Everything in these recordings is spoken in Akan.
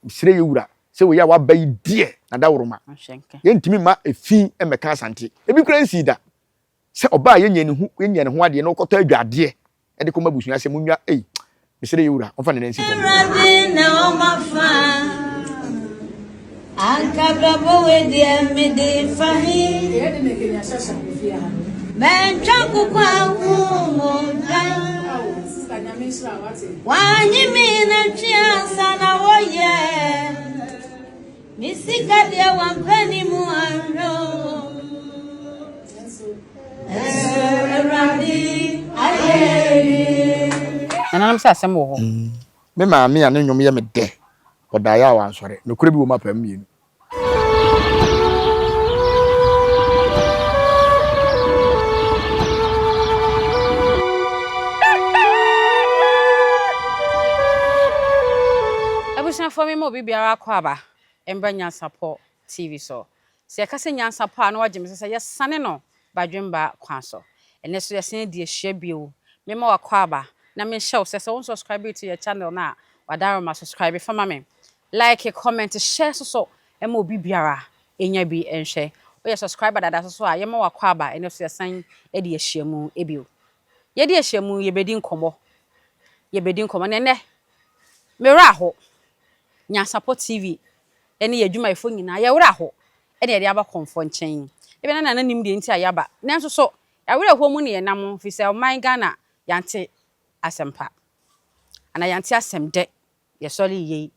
Mesrɛ yɛ wura sɛ wei a waba yi deɛ n'adaworoma. Yɛntumi mma efi mmɛka Asante. Ebi koraa nsii da sɛ ɔbaa a yɛnyɛ ne ho yɛnyɛ ne ho adeɛ na ɔkɔtɔ adwadeɛ de kɔma abusua sɛ monnwa ei. Mesrɛ yɛ wura ɔmfa ne nan nsi fam. Awurade na ɔma fa anka brabɔ wei deɛ mede fa he mɛntwa nkokɔ ahu mo dwan Wannye me nantwi ansa na wɔyɛ me sika deɛ wampɛ ne mu anhwɛ o. Ɛso Awurade ayɛ wie. Nananom sɛ asɛm wɔ hɔ. Me maame a ne nnwom yɛ me dɛ, ɔdaeɛ a wansɔre. Nokorɛ bi wɔ mu apam mmienu. Abusuafoɔ me ma obi biara akɔ aba mbra Nyansapɔ TV so. Sɛ yɛka sɛ nyansapɔ a na wagye me so sɛ yɛsane no badwemba kwan so. Ɛnɛ so yɛsan adi ahyia bio. Me ma wakɔ aba na menhyɛ wo sɛ sɛ wo nsubscribe to yɛ channel no a wadaroma subscribe fa ma me. Like, comment, share nso so ma obi biara nya bi nhwɛ. Woyɛ subscriber dada nso so a, yɛma w'akwaaba ɛno nso yɛsan de ahyia mu bio. Yɛde ahyia mu yɛbɛdi nkɔmmɔ. Yɛbɛdi nkɔmmɔ na ɛnɛ me werɛ aho. Nyansapɔ TV ne yɛn adwumayɛfoɔ nyinaa yɛ werɛ aho ɛna yɛde aba kɔmfoɔ nkyɛn. Ebia na Nana nim deɛ nti a yɛaba nanso so yɛawerɛhoɔ mu ne yɛnam firi sɛ ɔman Ghana yɛante asɛmpa anaa yɛante asɛm dɛ. Yɛsɔre yei.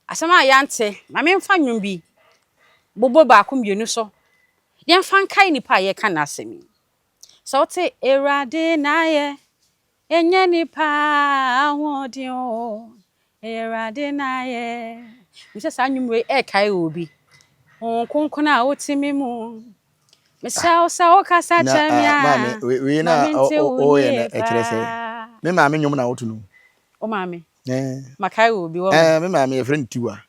Asɛm a yɛante, ma memfa nnwom bi bobɔ baako mmienu so. Yɛmfa nkae nipa a yɛreka n'asɛm yi. Sɛ wote Awurade na ayɛ, ɛnyɛ nipa ahoɔden o, ɛyɛ Awurade na ayɛ. Menim sɛ saa nnwom wei ɛrekae obi. Honhom Kronkron a wote me mu, mesrɛ wo sɛ wokasa kyerɛ me a, ma mente wo yie paa. Me maame nnwom na woto no. Wo maame? Ɛɛ. Makae wɔ obi wɔ ho. Ɛɛ, me maame yɛfrɛ no Tiwa.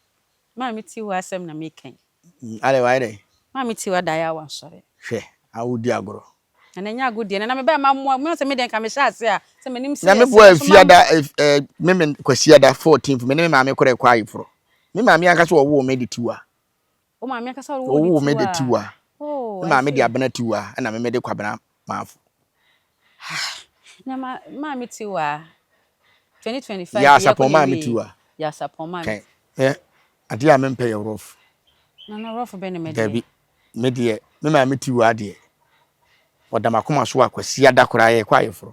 Maame Tiwa asɛm na meka yi. Mm, adɛ wayɛ dɛn? Maame Tiwa daeɛ a wansɔre. Hwɛ, a wodi agorɔ. Nana ɛnyɛ agodie, nana mebɛɛ ma mmoa, mehu sɛ me deɛ nka mehyɛ ase a, sɛ m'anim sɛ Nyame boa Fiada, eh, me me Kwasiada 14th, me ne me maame korɛ kɔ ayeforɔ. Me maame ankasa ɔwoo me de Tiwa. Wo maame ankasa ɔwoo me de Tiwa. Oh, me maame de Abena Tiwa, ɛna me me de Kwabena Maafo. Na ma maame Tiwa 2025 Yɛ asapɔn maame Tiwa. Yɛ asapɔn maame. Kɛn. Ɛ adeɛ a mempɛ yɛ rough. Nana rough bɛ ne me deɛ. Dabi me deɛ me maame Tiwa deɛ ɔda m'akoma so a Kwasiada koraa yɛkɔ ayeforɔ.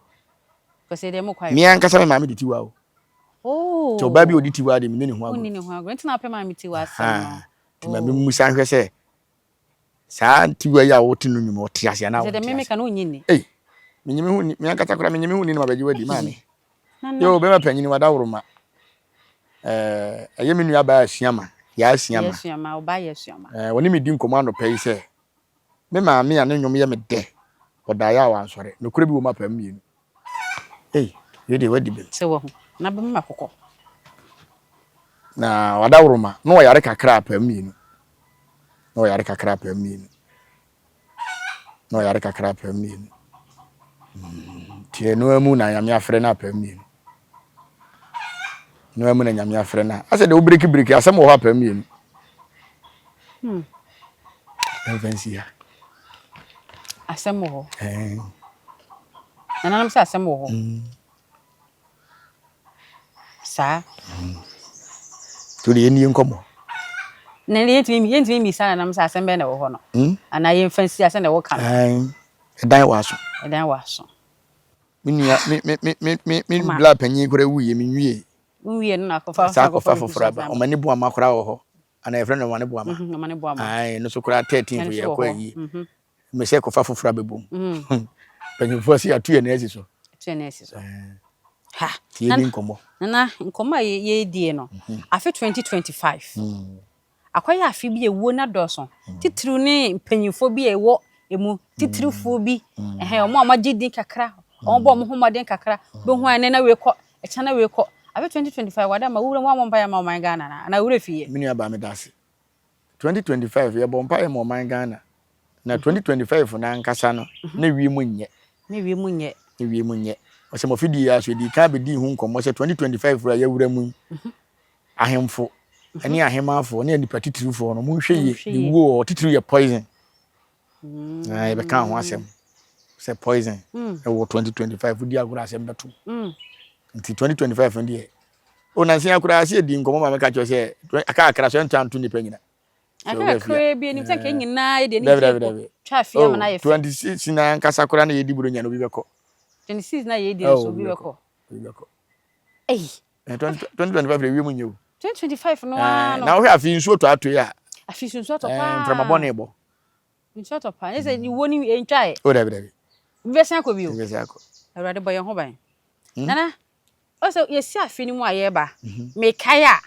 Kwasi deɛ mokɔ ayeforɔ. Me ankasa me maame de Tiwa o. Oh. Nti ɔbaa bi a ɔdi Tiwa deɛ menni ne ho agorɔ. Wonni ne ho agorɔ nti na wopɛ maame Tiwa asɛm no. Nti ma memmusa nhwɛ sɛ Saa tiwa yi a wote no nnwom ɔte ase anaa ɔnte ase? Meka no wonnye nni. Ei, menye me ho nni, me ankasa koraa menye me ho nni na mabɛgye wadi, maame. Yo, bɛma panyin wadaworo ma. Ɛɛ, ɛyɛ me nua baa Asiama, Yaa Asiama. Asiama, ɔbaa yɛ Asiama. Ɛɛ, ɔne me di nkɔmmɔ anɔpa yi sɛ, me maame a ne nnwom yɛ me dɛ, ɔdaeɛ a wansɔre. Nokorɛ bi wɔ mu apam mmienu. Ei, wei deɛ wadi bem. Sɛ wahu, na bɛma me akokɔ. Na wadaworoma, na ɔyare kakra apam mmienu. Na ɔyare kakra apam mmienu. Na ɔyare kakra apam mmienu. Nti ɛno ara mu na Nyame afrɛ no apam mmienu. Ɛno ara mu na Nyame afrɛ no a. Asɛ deɛ wobiriki biriki asɛm wɔ hɔ apam mmienu. Hmm. Ɛmfa nsi ha. Asɛm wɔ hɔ. Nananom sɛ asɛm wɔ hɔ. Mm. Saa. Mm. To deɛ yɛnnie nkɔmmɔ. Na yɛntumi yɛntumi mmisa nananom sɛ asɛm bɛn na ɛwɔ hɔ no. Mm. Anaa yɛmfa nsi asɛm na ɛwɔ ka no. Ɛdan wɔ aso. Ɛdan wɔ aso. Me nua me me me me me me bla panyin koraa wuiɛ me nwie. Nwie no na akɔfa saa akɔfa foforɔ aba. Ɔmani boama koraa wɔ hɔ. Ana yɛfrɛ no ɔmane boama. Ɔmane boama. Ae no so koraa 13 Ɛno yɛ nso wɔ kɔ hɔ. ayi. Me sɛ kɔfa foforɔ abɛbom. Mpanyinfoɔ sɛ yɛato yɛn asi so. Ato yɛn asi so. Ha. Nti yɛdi nkɔmmɔ. Nana, nkɔmmɔ a yɛredie no, afe 2025, akɔyɛ afe bi a ewuo no adɔɔso. Titiriw ne mpanyinfoɔ bi a ɛwɔ emu, titirifoɔ bi, ɛhɛn, wɔn a wɔagye din kakra, wɔn bɔ wɔn ho mmɔden kakra, bɛhu a ɛnɛ na wei kɔ, ɛkyɛ na wei kɔ. Afe 2025, wada ma wowura mu ammɔ mpaeɛ ama ɔman Ghana anaa? Anaa wo werɛ fii yɛ? Me nua baa meda ase. 2025 yɛbɔ mpaeɛ ma ɔman Ghana na 2025 no ankasa no na wiem nyɛ. Na wiem nyɛ. Na wiem nyɛ. Ɔsɛ mɔfidie yi ara so yɛdii kan bɛdii ho nkɔmmɔ sɛ 2025 a yɛawura mu yi ahemfo. ne ahemaafoɔ ne nipa titirifoɔ no, monhwɛ yie. Ne wuo wɔ titiriw yɛ poison. Mm. Na yɛbɛka ho asɛm sɛ poison mm. ɛwɔ 2025 wodi agorɔ asɛm bɛto. Mm. Nti 2025 no deɛ o nansi akora ase edi nkɔmɔ ma meka kyerɛ sɛ aka akra so ɛnto anto nipa nyina. Aka akra bi anim sɛ nka nyinaa yɛ deɛ ne gye twa afie ama na yɛ fɛ. 26 na ankasa koraa na yɛdi buro nya no obi bɛkɔ. 26 na yɛdi no so obi bɛkɔ. Obi bɛkɔ. Ei. 2025 deɛ wiem nyɛ o. 2025 no ara no. Na wohwɛ afei nsuo tɔ atɔ yi a. Afei nso nsuo atɔ paa. Mframa bɔne bɔ. Nsuo atɔ paa. Nyɛ sɛ wuo no ɛntwa ɛ. O dabi dabi. Obi bɛsan akɔ bio. Obi bɛsan akɔ. Awurade bɔ yɛn ho ban. Nana, ɔsɛ yɛsi afe no mu a yɛreba. Mekae a,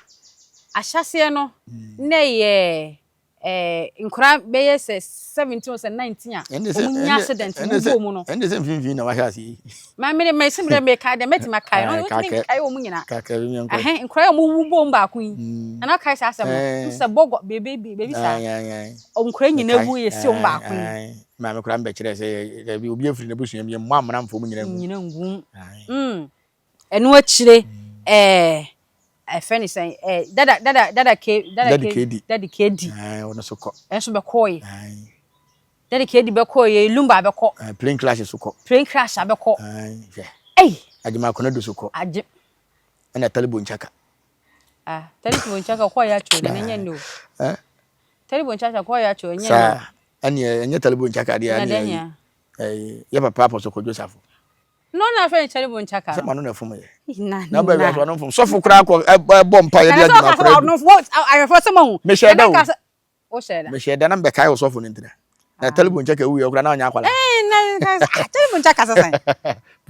ahyɛaseɛ no na ɛyɛ Eh, nkora bɛyɛ sɛ 17 or sɛ 19 a wɔn nya accident wɔn bɔ mu no. Ɛnde sɛ mfimfini na wahyɛ ase yi. Maa mi de mɛ sɛ mi de mɛ ka deɛ mɛtumi akae no ntumi nkae wɔn nyinaa. Kakra bi mi nkɔ. Ɛhɛn nkora yɛ wɔn wu bɔ mu baako yi. Nana kae saa asɛm no. Sɛ bɔgɔ beebi beebi saa. Nkora nyinaa wu yɛ si wɔn baako yi. Maame kora mbɛkyerɛ sɛ dabi obi afiri n'abusua mu yɛ mmɔ amena mfo mu nyinaa ngu. Nyinaa ngu. Ɛno akyire ɛɛ ɛfɛ ne sɛn ɛɛ dada dada dada ke dada ke kedi dada kedi ɛɛ ɔno so kɔ ɛnso bɛkɔɔ yi dada kedi bɛkɔɔ yi lumba abɛkɔ ɛɛ plane crash so kɔ plane crash abɛkɔ ɛɛ hwɛ ɛyi agyema akɔnɔ so kɔ agye ɛna talibo nkyaka ah talibo nkyaka kɔɔ yɛ akyɛ o na ɛnyɛ ne o ɛɛ talibo nkyaka kɔɔ yɛ akyɛ o ɛnyɛ ne o saa ɛneɛ ɛnyɛ talibo nkyaka deɛ ɛneɛ ɛyi yɛ papa apɔsɔ kɔdwo safo. No na afɛ nkyɛre bo nkyaka. Sɛ ma no na fom yɛ. Na ba wiase ɔno fom. Sɔfo koraa kɔ ɛbɔ mpa yɛ de adwuma koraa. Ɔno fo ahwɛfo sɛ ma hu. Mehyɛ da o. Wo hyɛ da. Mehyɛ da na mbɛkae wɔ sɔfo no ntira. Na tɛlebo nkyaka wu yɛ koraa na ɔnyɛ akwala. Eh na tɛlebo nkyaka sɛ sɛn.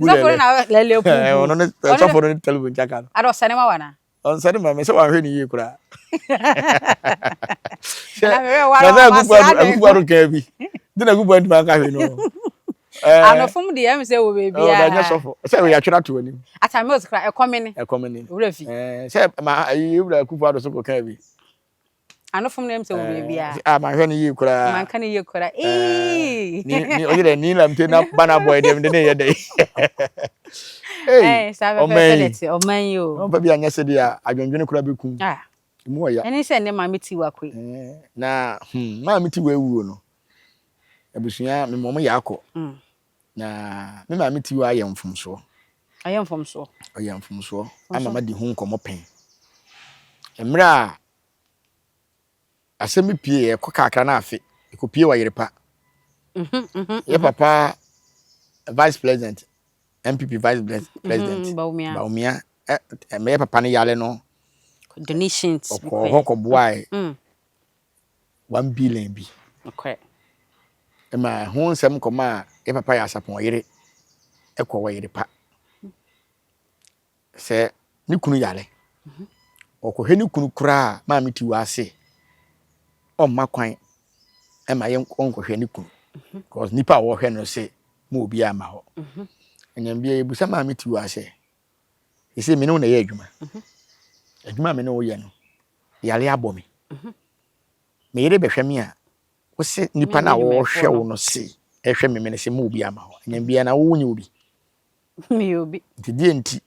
Sɔfo no na lele pu. Ɔno ne sɔfo no ne tɛlebo nkyaka no. Ada ɔsɛne ma wana. Ɔnsɛne ma me sɛ wanhwɛ ne yie koraa. Na sɛ akufo ado kaa bi. Nti na akufo ntumi anka hwee no. Anofom deɛ ɛmu sɛ wɔ baabi a. Ɔnyɛ sɔfo. Sɛ wɔyɛ atwere ato anim. Ata mills kora ɛkɔme ne. Ɛkɔme ne. Wura fi. Sɛ ma ayi wura akufo ado so kɔ kaa bi. Anofom no ɛmu sɛ wɔ baabi a. Ah manhwɛ ne yie koraa. Manka ne yie koraa. Ee. Ni ni ɔyɛ dɛ ni lamte na ba na bɔ ɛdeɛ mede ne yɛ dɛ. Ee saa fɛfɛ dɛ te ɔman yi o. Ɔmfa bi anyɛ sɛ deɛ adwendwene koraa bɛkum. Ah. Emu ɔya. Ɛne sɛ ne maame ti wa koe. Na hmm maame ti wa awuo no abusua me mom yɛ akɔ. Na me maame ti wa ayɛ mfomsoɔ. Ayɛ mfomsoɔ. Ɔyɛ mfomsoɔ ama madi ho nkɔmmɔ pɛn. Mmerɛ a asɛm bi pie ɛkɔ kakra na afe ɛkɔ pie wɔ Yerepa. Yɛ papa vice president NPP vice president Bawumia mɛyɛ papa no yare no donations ɔkɔɔ hɔ kɔboae 1 billion bi ɛma ho nsɛm kɔma yɛ papa yɛ asapɔn yere ɛkɔ wɔ yere pa Sɛ ne kunu yare, ɔkɔhwɛ ne kunu koraa a, maame ti wɔ ase, ɔmma kwan ma yɛn ɔnkɔhwɛ ne kunu. Because nipa a wɔhwɛ no se ma obiara mma hɔ. Ɛnyɛ bia yɛbusa maame ti wɔ ase, ɛsɛ me ne wo na ɛyɛ adwuma. Adwuma a me ne wo yɛ no, yare abɔ me. Me yere bɛhwɛ me a, wo se nipa no a wɔhwɛ wo no se ɛhwɛ me me no se ma obiara mma hɔ. Ɛnyɛ bia na wo nyɛ obi. Meyɛ obi. Nti deɛ nti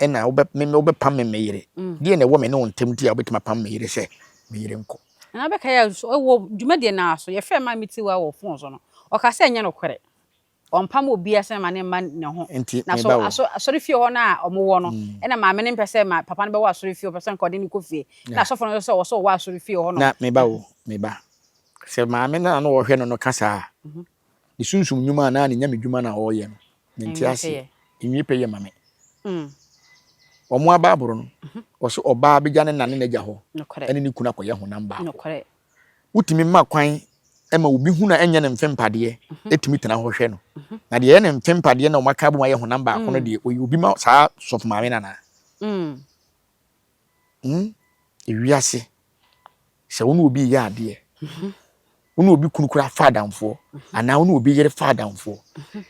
na wobɛ me wobɛpam me me yere? Deɛ na ɛwɔ me ne wo ntam nti a wobɛtumi apam me yere sɛ me yere nkɔ? Na wobɛkae a nso wɔ dwumadie no ara so, yɛfrɛɛ Maame Tiwa wɔ fon so no, ɔkaa sɛ ɛnyɛ nokorɛ. Ɔmpam obiara sɛ mma ne mma ne ho. Nti Na me so ba o. aso asɔrefie hɔ no a wɔwɔ no, ɛna maame no mpɛ sɛ ma papa no bɛwɔ asɔrefie, ɔpɛ sɛ nka ɔde no kɔ fie. Ɛna asɔfo no nso sɛ ɔwɔ sɛ ɔwɔ asɔrefie hɔ nom. Na me ba o, me ba. Sɛ maame no a na ɔhwɛ no no ka saa a, ne sunsum nnwuma anaa ne nyamedwuma no a ɔreyɛ no, mente aseɛ. Nwie pɛyɛ ma me. Wɔn aba aboro no, wɔse ɔbaa bɛgya ne na ne n'agya hɔ ne ne kunu akɔyɛ honam baako. Wotumi ma kwan ma obi hunu a ɛnyɛ ne mfempadeɛ tumi tena hɔ hwɛ no. Na deɛ ɛyɛ ne mfempadeɛ na wɔaka abom ayɛ honam baako no deɛ, ɔyɛ obi ma saa sɔfo maame no anaa? Hmm, ewiase, sɛ wo ne obi reyɛ adeɛ, wo ne obi kunu koraa fa adamfoɔ, anaa wo ne obi yere fa adamfoɔ,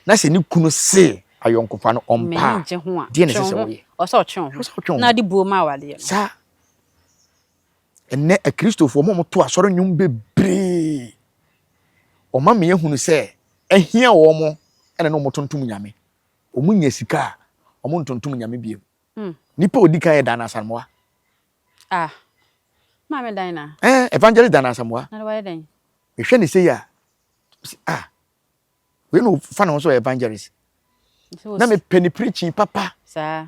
na sɛ ne kunu se ayɔnkofa no ɔmpa a, deɛ na ɛsɛ sɛ woyɛ? Ɔsɛ ɔtwe wo ho. Na ɔde buo ma awadeɛ no. Saa. Ɛnnɛ akristofoɔ wɔn a wɔto asɔre nnwom bebree, wɔma me ahunu sɛ ahia wɔn ɛna ne wɔn tontom Nyame. Wɔn nya sika a, wɔn ntontom Nyame bio. Nipa a odi kan yɛ Dan Asamoah. Ah. Maame Dinah. Eh, Evangelist Dinah Asamoah. Na wayɛ dɛn? Mehwɛ ne sei a, ah, wei na ɔfa ne ho sɛ ɔyɛ evangelist. Na mepɛ ne preaching papa. Saa.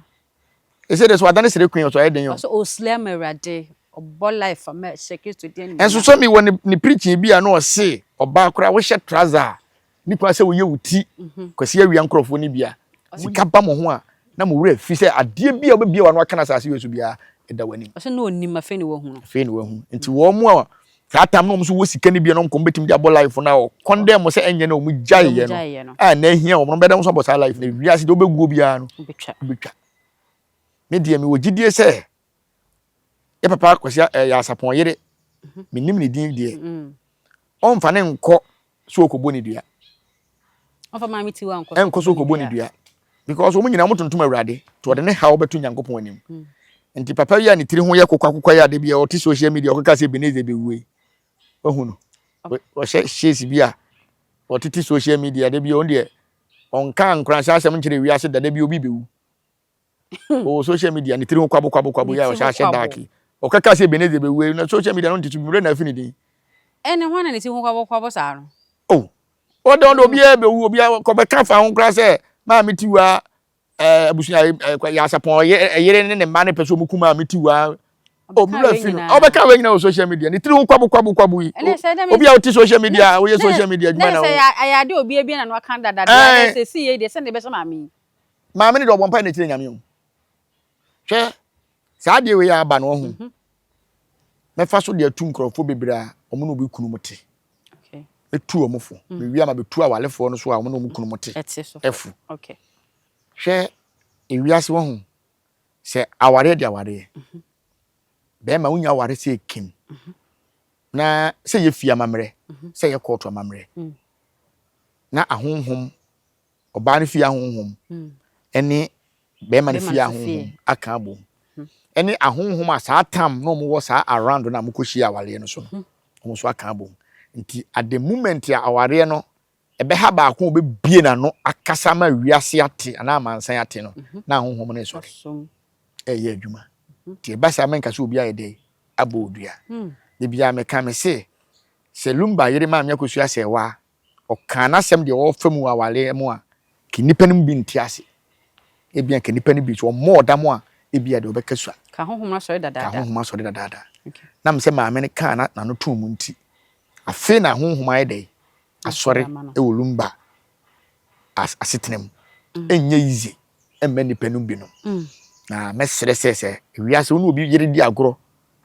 Ɛsɛ dɛ so adane sere queen ɔsɔ ayɛ den o. Ɔsɛ ɔsili ama Awurade, ɔbɔ life ama ɛhyɛ Kristo din animuonyam. Ɛnso sɛ mewɔ ne ne preaching bi a na ɔse ɔbaa koraa wohyɛ trouser a ne kwan sɛ woyɛ wo ti mhm. kwasi awia nkurɔfoɔ no bia sika ba mo ho a na mo werɛ fi sɛ adeɛ bi a wobɛbie w'ano aka no asase wei so biara ɛda w'anim. Ɔsɛ na ɔnim afei na wahu no. Afei na wahu nti wɔn mu a saa tam na wɔn nso wɔ sika no bi a na wɔn kɔn bɛtumi de abɔ life no a wɔkɔndɛn mo sɛ ɛnyɛ na wɔn gyaeɛ no a na ahia wɔn no bɛda wɔn so abɔ saa life no wiase deɛ wobɛguo biara no wobɛtwa. Me deɛ mewɔ gyidie sɛ yɛ papa Kwasi ɛyɛ Asapɔn yere menim ne din deɛ ɔmfa ne nkɔ so ɔkɔbɔ ne dua. Ɔmfa maame tiwa nkɔ so ɛnkɔ so ɔkɔbɔ ne dua because wɔn nyinaa wɔn tontom awurade nti ɔde ne haw bɛto Nyankopɔn anim mm. nti papa yi a ne tiri ho yɛ kokwa kokwa yi ade bi a ɔte social media ɔkeka sɛ Ebenezer bɛwue yi wahu no ɔhyɛ shades bi a ɔtete social media de bi ɔno deɛ ɔnka nkoranhyɛ asɛm nkyerɛ wiase dada bi obi bɛwu ɔwɔ social media ne tiri ho kwabo kwabo kwabo yi a ɔhyɛ ahyɛ dark yi ɔkaka sɛ Ebenezer bɛwu yi na social media no nte so bi mmerɛ na afi ne din. Ɛne hwan na ne ti ho kwabo kwabo saa no. Oh ɔdɛ ɔdɛ obiara bɛwu obiara kɔbɛka fa ho koraa sɛ maame tiwa ɛɛ abusua ɛɛ yasapɔn ɛyere ne ne mma ne pɛ sɛ ɔmo ku maame tiwa obula fi no ɔbɛka wei nyina wɔ social media ne tiri ho kwabo kwabo kwabo yi obi a wote social media woyɛ social media adwuma na wo sɛ ayɛ ade obi abi na no aka dada deɛ sɛ si yɛ deɛ sɛ ne bɛhyɛ maame yi Maame no deɛ ɔbɔ mpae na ɛkyerɛ nyame o. Hwɛ saa adeɛ wei a aba no ɔho. Mhm. Mɛfa so de atu nkurɔfoɔ bebree a wɔn ne obi kunu mu te. Mɛtu wɔn fo. Mm. Mewie ama bɛtu awalefoɔ no so a wɔn ne wɔn kunu mu te. Ɛfo. Hwɛ ewiase wɔ ho sɛ awareɛ de awareɛ. Mhm. Bɛrima wonya aware sɛ ekim. Mhm. Na sɛ yɛ fie amammerɛ, sɛ yɛ kɔɔto amammerɛ. Mm. Na ahonhom ɔbaa no fie ahonhom ne bɛrima no fie ahonhom aka abom ɛne ahonhom a saa tam na wɔn wɔ saa around no a wɔkɔhyia awareɛ no so no mhm. wɔn nso aka abom nti at the moment a awareɛ no ɛbɛha baako a ɔbɛbie n'ano akasa ma wiase ate anaa amansan ate no mhm. na ahonhom no resɔre ɛyɛ adwuma mhm. nti ɛba saa mɛnka sɛ obi ayɛ dɛ abɔ odua hmm. da biara meka me se sɛ lumba yere maame akosua sɛ waa ɔkaa n'asɛm deɛ ɔrefa mu wɔ awareɛ mu a, nka nnipa no mu bi nte ase. Ebia nka nnipa no bi nso ɔmmɔɔ dam a, ebia deɛ ɔbɛka sua. Ka honhom asɔre dadaada. Ka honhom asɔre dadaada. Okay. Nam sɛ maame no kaa n'ano too mu nti, afei na honhom ayɛ dɛ asɔre wɔ Lumba asetena mu. Mm. Ɛnyɛ easy ɛmma nnipa no binom. Mm. Na mɛsrɛ sɛ sɛ wiase wo ne obi yere di agorɔ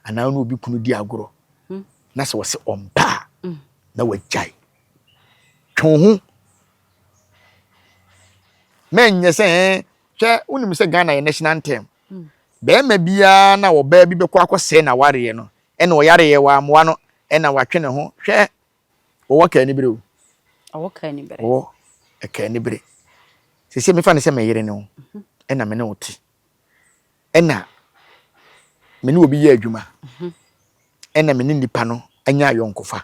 anaa wo ne obi kunu di agorɔ mm. na sɛ wɔse ɔmpa a mm. na wagyae twe wo ho mɛnyɛ sɛ ɛn hwɛ wonim sɛ Ghana yɛ national anthem mm. bɛrima biara na ɔbaa bi bɛkɔ akɔsɛe n'awareɛ no ɛna ɔyareɛ wɔ amoa no ɛna watwe ne ho hwɛ wɔwɔ ka anibere o ɔwɔ ka anibere ɔwɔ ɛka anibere sɛ mefa ne sɛ meyere ne ho mhm. ɛna me ne wo te ɛna me ne obi yɛ adwuma ɛna me ne nipa no anya ayɔnkofa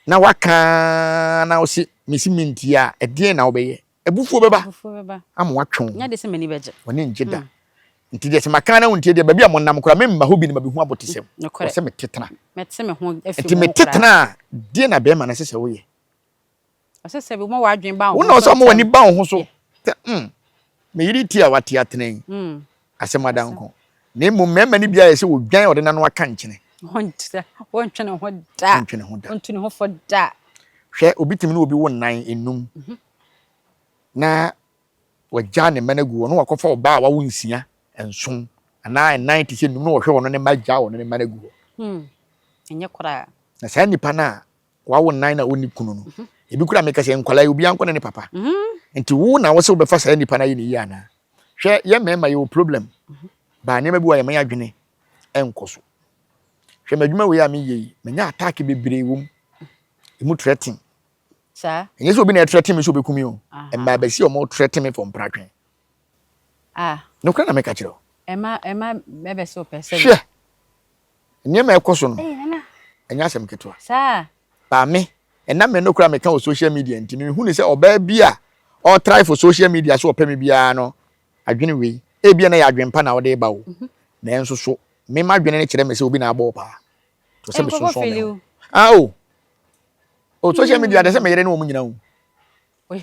na waka na ɔsi mesi mintie a ɛdeɛn na wobɛyɛ abufuo bɛba ama watwe wo wɔne ngye da hmm. nti deɛ sɛ maka na wontie deɛ baabi a monam koraa memma hɔ bi no mabɛhu abotesɛm wɔ sɛ mete tena nti mete tena a deɛ na bɛrima no ɛsɛ sɛ woyɛ Ɔsɛ sɛ woma w'adwene ba wo ho so. Wo na ɔsɛ ɔma w'ani ba wo ho so. Sɛ mm, me yere ti a wate atena yi, mm. asɛm ada nko. Na mmom mmarima no bi ayɛ sɛ wɔdwan ɔde n'ano aka nkyene. Wɔntwe ne ho da. Wɔntwe ne ho da. Wɔntu ne ho fo da. Hwɛ, obi tumi ne obi wo nnan enum mhm. na wagya ne mma no agu hɔ na wakɔfa ɔbaa a wawo nsia nson anaa nnan te sɛ num na wɔhwɛ wɔn ne mma agya wɔn ne mma no agu hɔ. Hmm. Ɛnyɛ koraa. Na saa nipa no a wawo nnan na ɔnni kunu no mhm. ebi kura meka sɛ nkwadaa yi obiara nkɔ ne ne papa mhm. nti wo na wosɛ wobɛfa saa nipa no ayɛ ne yie anaa hwɛ yɛ mmarima yɛwɔ problem mhm. baa nneɛma bi wɔ yɛma yɛ adwene ɛnkɔ so hwɛ m'adwuma wei a meyɛ yi manya attack bebree wɔ mu emu threaten ɛnyɛ sɛ obi na ɛthreaten me sɛ obɛku me o mmaa bɛsi ɔmo threaten me for mpratwe ah. nokorɛ na meka kyerɛ wo hwɛ Nneɛma a ɛkɔ so no, ɛnyɛ asɛm ketewa. But me, ɛnam me no koraa meka wɔ social media nti, mehu ne sɛ ɔbaa bi a ɔtry for social media sɛ ɔpɛ me biara no, adwene wei, ebia na yɛ adwene pa na ɔde ba o. Mhm. Nanso so, Me m'adwene no kyerɛ me sɛ obi na abɔ wo paa. Nti sɛ mesonsɔn me ho. Ah o. O social media de sɛ me yere ne wɔn nyinaa o.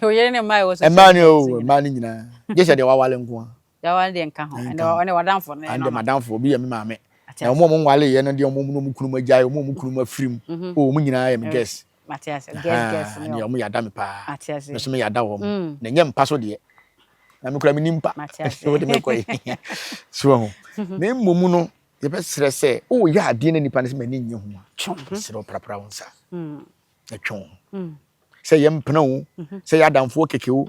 O yere ne mmaa ɛwɔ social media. Mmaa ne o, mmaa ne nyinaa. Gye sɛ deɛ wawale nko a. Deɛ wawale deɛ nka ho. Ɛnde ɔne wadamfo ne no. Ɛnde madamfo obi yɛ me maame. Na wɔn a wɔn nwale yɛ no deɛ wɔn ne wɔn kunu mu agyae, wɔn a wɔn kunu mu afiri mu. O wɔn nyinaa yɛ me guest. Mate ase. Guest guest ne wɔn. Wɔn yɛ ada me paa. Mate ase. Me nso me yɛ ada wɔn. Na ɛnyɛ mpa so deɛ. Na me kura me nimpa. Mate ase. Wode me kɔ yi. So ho. Na mmom no yɛbɛsrɛ sɛ woyɛ adeɛ na nipa no sɛ m'ani nnye ho a, mesrɛ wo prapra wo nsa na twe wo ho. Sɛ yɛ mpena o, sɛ yɛ adamfoɔ kɛkɛ o.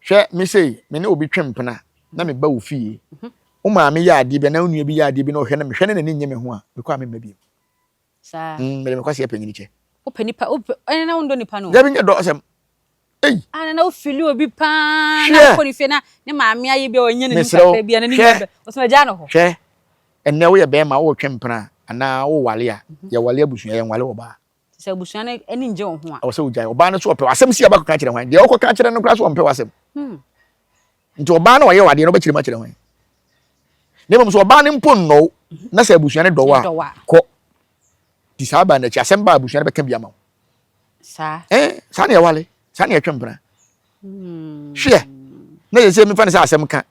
Hwɛ me sei, me ne obi twe mpena na meba wo fie. Wo maame yɛ adeɛ bi anaa wo nua bi yɛ adeɛ bi na ɔhwɛ na mehwɛ na n'ani nnye me ho a, mekɔ a memma bio. Saa. Mm, mede me kwasi apanyini kyɛ. Wopɛ nipa, wopɛ, ɛne na wondɔ nipa no. Dabi nyɛ dɔ asɛm. Ei. Ah, na wofili obi paa na wokɔ ne fie na ne maame ayɛ bi a ɔnyɛ n'anim kakra bi a na ne nua bɛ ɔsɛ agya no hɔ. Hwɛ, ɛnnɛ woyɛ bɛrima wotwe mpena anaa wowale a, mhm. yɛwale abusua yɛnwale ɔbaa. Sɛ abusua no ani ngye wo ho a. Ɛwɔ sɛ wogyae. Ɔbaa no so ɔpɛ w'asɛm si aba kɔka kyerɛ hwan? Deɛ ɔkɔka kyerɛ no koraa so ɔmpɛ w'asɛm. Hmm. Nti ɔbaa no ɔyɛ w'adeɛ no ɔbɛkyerɛ mu akyerɛ hwan? Na mmom sɛ ɔbaa no mpo nnɔ wo na sɛ abusua no dɔ wo a, kɔ. Di saa baa no akyi. Asɛm baa abusua no bɛka bi ama wo. Saa. Eh, saa na yɛwale. Saa na yɛtwe mpena. Hmm. Hwɛ, na yɛ sɛ mefa no sɛ asɛm ka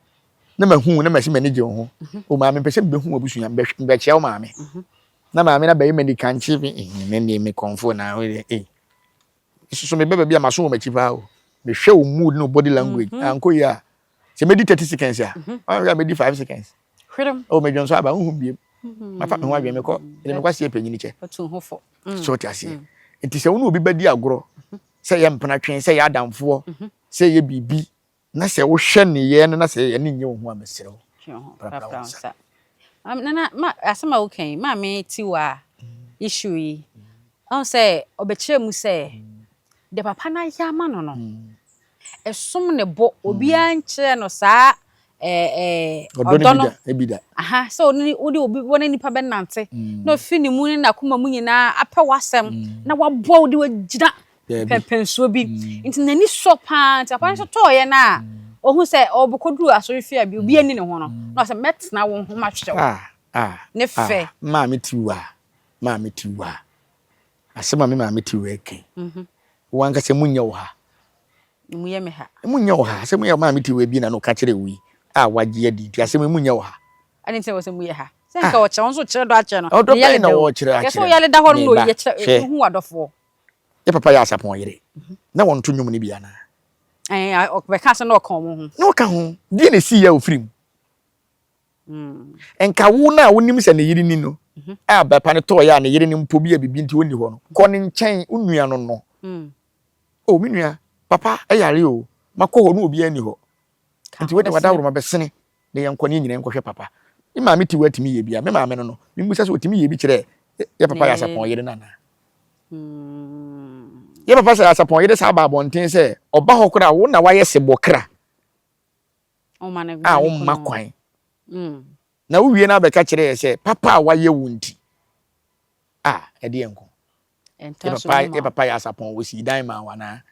na mahu na masi m'ani gye wo ho. Mhm. O maame mpɛ sɛ mebɛhu w'abusua, mbɛkyia wo maame. Mhm. Na maame na bɛyɛ m'ani kankye me, eh, me ne me kɔnfo na eh. Soso mebɛ baabi a maso wɔ m'akyi paa o. Mehwɛ wo mood ne wo body language. Mm -hmm. Ankɔ yi a, sɛ medi 30 seconds a, ɔnhwɛ a medi 5 seconds. Hwerem. Oh, medwo nso aba, wohu biem. Mafa me ho adwene mekɔ, mede me kwaseɛ panyini kyɛ. Ɔtu ho fo. So wote aseɛ? Nti sɛ wo ne obi bɛdi agorɔ, sɛ yɛ mpenatwe, sɛ yɛ adamfoɔ, sɛ yɛ biribi, na sɛ wohwɛ nneyɛɛ no na sɛ ɛne nyɛ wo ho a, mesrɛ wo, prapra wo nsa. Nana, ma asɛm a woka yi, maame Tiwa issue yi, ɔhu sɛ ɔbɛkyerɛ mu sɛ deɛ papa no ayɛ ama no no, ɛsom ne bo, obiara nkyerɛ no saa ɔdɔ no aha sɛ ɔne wode obi wɔne nipa bɛnante na ofi ne mu ne n'akoma mu nyinaa apɛ w'asɛm na waboa wo de wagyina pɛmpɛnsoɔ bi nti n'ani sɔ paa nti papa no nso tɔɔyɛ no a ɔhu sɛ ɔbɛkɔduru asɔrefie a bi obi ani ne ho no na ɔsɛ mɛtena wo ho mahwɛ wo ne fɛ. Maame Tiwa, Maame Tiwa, asɛm a me maame Tiwa reka yi, wo ankasa mu nyɛ wo ha. Emu yɛ me ha. Emu nyɛ wo ha. Asɛm yi a maame Tiwa bi na no ka kyerɛ wo yi a wagye adi nti asɛm emu nyɛ wo ha. Ɛne nti na wɔ sɛ mu yɛ ha. Sɛ nka ɔkyerɛ wo nso kyerɛ dɔ akyerɛ no. Ɔdɔ bɛn na wɔkyerɛ akyerɛ. Yɛsɛ ɔyare da hɔ no na ɔyɛ hu wadɔfoɔ. Yɛ papa yɛ asapɔn yere. Na wɔnto nnwom no bi anaa? Ɛɛ ɔbɛka sɛ na ɔka wɔn ho. Na ɔka ho. Deɛ na esi yɛ ofiri mu. Nka wo no a wonim sɛ ne yere ni no, a bɛpa no tɔɔyɛ a ne yere no mpo bi a biribi nti ɔnni hɔ no, kɔ ne nkyɛn, wo nua no no. O me nua, papa yare o, makɔ hɔ na obiara nni hɔ. Nti wode w'adaworoma bɛsene na yɛnkɔ na yɛn nyinaa nkɔhwɛ papa. Me maame te hɔ atumi yɛ bi a, me maame no no, memmisa sɛ ɔtumi yɛ bi kyerɛ yɛ papa yɛ asapɔn yere no anaa? Yɛ papa sɛ asapɔn yere saa ba abɔnten sɛ ɔba hɔ koraa wo na wayɛ sebɔ kra a womma kwan. Na wowie no abɛka kyerɛ yɛ sɛ papa a wayɛ wo nti a ɛdeɛ nko. Yɛ papa yɛ papa yɛ asapɔn wɔsii dan maa wo anaa?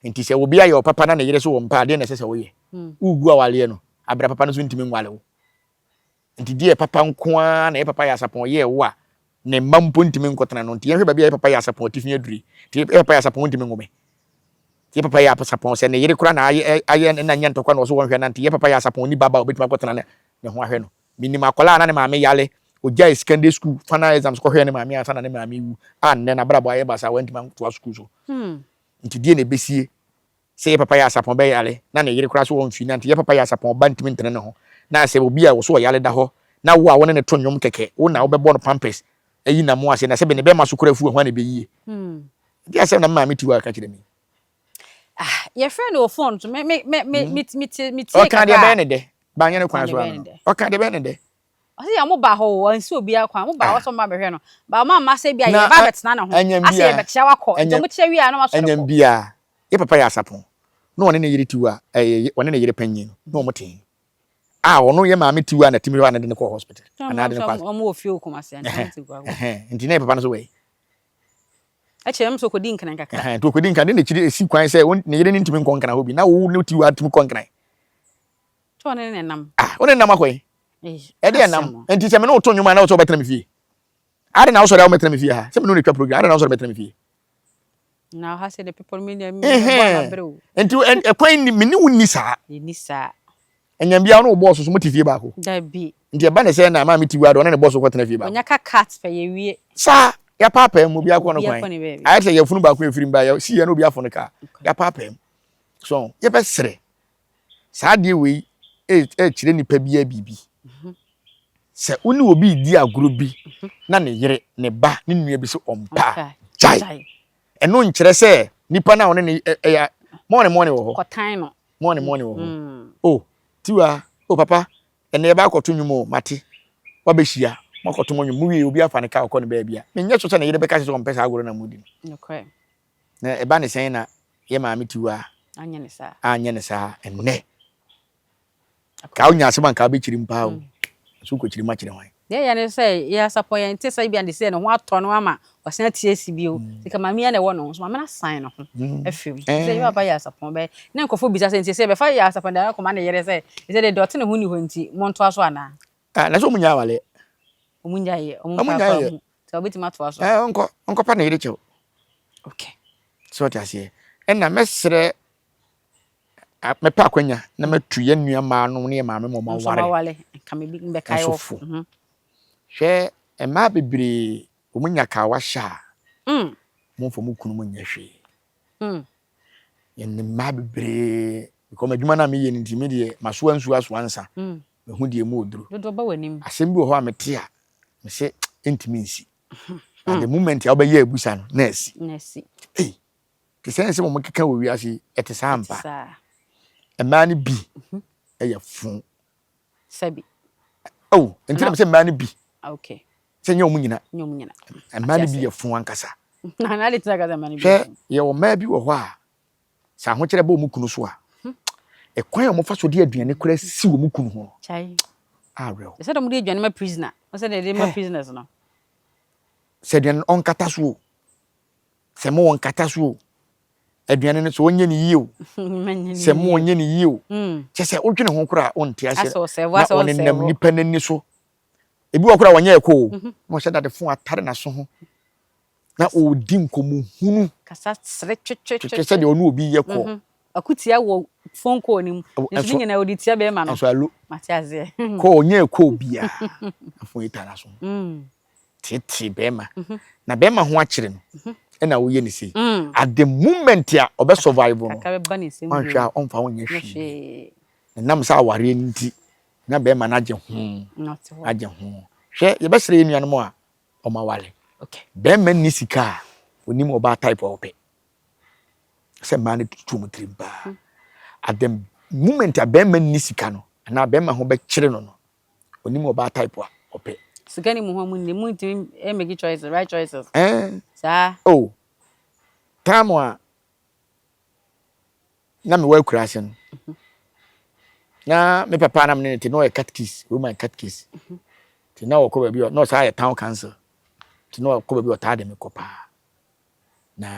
Nti sɛ obi ayɛ ɔpapa na ne yere so wɔ mpa adeɛ na ɛsɛ sɛ woyɛ. Wogu awareɛ no abira papa no so ntumi nwale wo. Nti deɛ papa nko ara na yɛ papa yɛ asapɔn yɛɛ wo a ne mma mpo ntumi nkɔtena no nti yɛnhwɛ baabi a yɛ papa yɛ asapɔn atifi aduru yi. Nti yɛ papa yɛ asapɔn ntumi nwo me. Nti yɛ papa yɛ asapɔn sɛ ne yere koraa na ayɛ ayɛ na nyɛ ntɔkwa na ɔso wɔnhwɛ na nti yɛ papa yɛ asapɔn ni ba ba a obetumi akɔtena ne ne ho ahwɛ no. Menim akwadaa a na ne maame yare, ogyae secondary school final exams kɔhwɛɛ ne maame ansa na ne maame rewu a nnɛ n'abrabɔ ayɛ basaa wantumi antoa sukuu so. Nti deɛ na ɛbɛsie sɛ yɛ papa yɛ asapɔn bɛyare na ne yere koraa so ɔmfi na nti yɛ papa yɛ asapɔn ɔba ntumi ntene ne ho na sɛ obi a ɔso ɔyare da hɔ na wo a wo ne no to nnwom kɛkɛ wo na wobɛbɔ no pampers ayi namo ase na sɛbe ne bɛma so koraa afu a hwan na ɛbɛyie? Ɛdeɛ asɛm na me maame Tiwa ka kyerɛ me yi. Ah, yɛfrɛ no wɔ phone so me me me me me me tie me tie Ɔka deɛ bɛyɛ ne dɛ. Banyɛ ne kwan so ano no. Ɔka deɛ bɛyɛ ne dɛ. Ɔsɛ yɛ mo ba hɔ o, ɔnsi obiara kwan. Mo ba hɔ sɛ mo ba bɛhwɛ no. Ba ɔmo amma sɛ bi a yɛ ba bɛtena ne ho. Asɛ yɛ bɛkyia wakɔ. Nti ɔmo kyia wie a na ɔmo asɔre kɔ. Ɛnyɛ biara. Yɛ papa yɛ asapɔn. Na ɔne ne yere tiwa ɛyɛ ɔne ne yere panyin no na ɔmo te. A ɔno yɛ maame tiwa na timi hɔ a na de ne kɔ hospital. Anaa de ne kɔ. Ɔmo wɔ fie wɔ Kumasi. Nti na yɛ papa no so wɔ yi. Ɛkyerɛ m sɛ ɔkɔdi nkran kakra. Ɛhɛn, nti ɔkɔdi nkran, de n'akyiri esi kwan sɛ ne yere no ntumi nkɔ nkran hɔ bi, na wo ne ti atumi kɔ nkran. Sɛ ɔne ne nam. Ah, wo ne nam akɔ yi? Ɛde ɛnam. Nti sɛ me ne wo to nnwom a na wo sɛ wobɛtena me fie. Ade na wosɔre a womɛtena me fie ha. Sɛ me ne wo na twa program, ade na wosɔre bɛtena me fie. Na ha sɛ de pepɔ me ne me bɔ na bere o. Nti ɛkwan ni me ne wo ni saa. Ni saa. Ɛnyɛ bia wo ne wo bɔɔso so mote fie baako. Dabi. Nti ɛba ne sɛ na maame ti wura de ɔne ne bɔɔso kɔtena fie baako. Onya ka cat pɛ yɛwie. Saa, yɛapaapaa mu, obiara kɔ ne kwan. Ayɛ te sɛ yafunu baako a ɛfiri mu ba, yɛsi yɛ na obi afo no kaa. Yɛapaapaa mu. So, yɛbɛsrɛ. Saa adeɛ wei ɛrekyerɛ nipa biara biribi. Sɛ wo ne obi redi agorɔ bi na ne yere, ne ba, ne nua bi sɛ ɔmpa a, gyae. Ɛno nkyerɛ sɛ nipa no a ɔne ne ɛyɛ mɔne mɔne wɔ hɔ. Kɔtan no. Mɔne mɔne wɔ hɔ. O, tiwa, o papa, ɛnɛ yɛba akɔto nnwom o, mate. Wabɛhyia, moakɔto mo nnwom, mowie obi afa ne kaa ɔkɔ ne baabi a. Menyɛ so sɛ ne yere bɛka sɛ ɔmpɛ saa agorɔ no a modi no. Na ɛba ne sɛn na yɛ maame tiwa anyɛ ne saa ɛnnɛ. Ka wonya asɛm a nka wobɛkyiri mu paa o. Nso wokɔkyiri mu akyerɛ hwan? Deɛ ɛyɛ ne sɛ yɛ asapɔ yɛn te sɛ ebia de sɛ ne ho atɔ no ama ɔsan ate asi bio. Nti ka maame yi na ɛwɔ ne ho so maame no asan ne ho afiri mu. Sɛ yɛ papa yɛ asapɔn bɛyɛ na nkurɔfoɔ bisa sɛ nti sɛ yɛbɛfa yɛ asapɔn de akɔma ne yere sɛ sɛ deɛ ɔte ne ho nni hɔ nti montoa so anaa? Ah, na sɛ wɔn nyaa awaleɛ. Wɔn nyaa yɛ, wɔn mpaapaa mu. Sɛ wɔbɛtumi atoa so. Ɛɛ, ɔnkɔ, ɔnkɔpa ne yere kyɛw. Okay. Sɛ ɔte aseɛ. Ɛna mɛsrɛ mɛpɛ akwanya na matu yɛn nua mmaa nom ne yɛn maame ma wɔn aware. Nso fo. Mhm. Hwɛ mmaa bebree wɔn nya kawa hyɛ a. Mm. Wɔn mfa wɔn kunu mu nyɛ hwee. Mm. Yɛn mmaa bebree because adwuma no a meyɛ no nti me deɛ masoa nsuo asoa nsa. Mm. Mehu deɛ mu oduro. Asɛm bi wɔ hɔ a mete a mese ɛntumi nsi. At the moment a wobɛyɛ abusa no na asi. Ei, Te sɛ nsɛm a wɔkeka wɔ wiase yi, ɛte saa ampa? Mmaa no bi mhm. yɛ fo. Sɛbi. Oh, nti na sɛ mmaa no bi. Okay. Sɛ nyɛ wɔn nyina. Nyɛ wɔn nyina. Mmaa no bi yɛ fo ankasa. Na de tena kasa mmaa no bi. Hwɛ, yɛwɔ mmaa bi wɔ hɔ a, sɛ ahokyerɛ bɔ wɔn kunu so a, mhm. ɛkwan a wɔfa so de aduane kora si wɔn kunu ho no. Kyai. Awerɛw. Sɛ dɔm de aduane ma prisoner, sɛ de ma prisoners no. Sɛ aduane no ɔnkata so o. Sɛ mo wɔnkata so o, aduane no sɛ wɔnyɛ no yie o, sɛ mo wɔnyɛ no yie o, mm. kyɛ sɛ wodwene ho koraa wonte aseɛ na ɔnenam nipa n'ani so. Ebi wɔ koraa wɔnyɛ ɛkɔ o, mhm. na ɔhyɛ dade fo atare n'aso ho na ɔredi nkɔmmɔ hunu. Kasa sere twetwe sɛ deɛ ɔne obi yɛ kɔ. Mhm. Akutia wɔ phone call no mu. Nso ne nyinaa ɔde tia bɛrima no. Nso alo. Mate aseɛ. Kɔ ɔnyɛ ɛkɔ biara. Afo yi tare n'aso ho. Mm. Teetee bɛrima. Mhm. Na bɛrima ho akyere no. Mhm. Ɛna woyɛ ne sei. Mm. At the moment a ɔbɛ survive no. Wanhwɛ a ɔmfa wo nyɛ hwee. Ɛnam sɛ awareɛ no nti na bɛrima no agye ho. Agye ho. Hwɛ yɛbɛsrɛ yɛn nuanom a wɔn aware. Bɛrima nni sika a onim ɔbaa type a ɔpɛ. Sɛ mmaa no tutu wɔn tirim paa. At the moment a bɛrima nni sika no anaa bɛrima ho bɛkyere no no onim ɔbaa type a ɔpɛ. Sika ni mu ho mu ni mu ntumi eh, make choices right choices. Eh. Saa. Oh. Time a na mewɔ akuraase no na me papa na me ne no te na ɔyɛ catechist Roman catechist nti na ɔkɔ baabi na ɔsan yɛ town council nti na ɔkɔ baabi ɔtaa de me kɔ paa na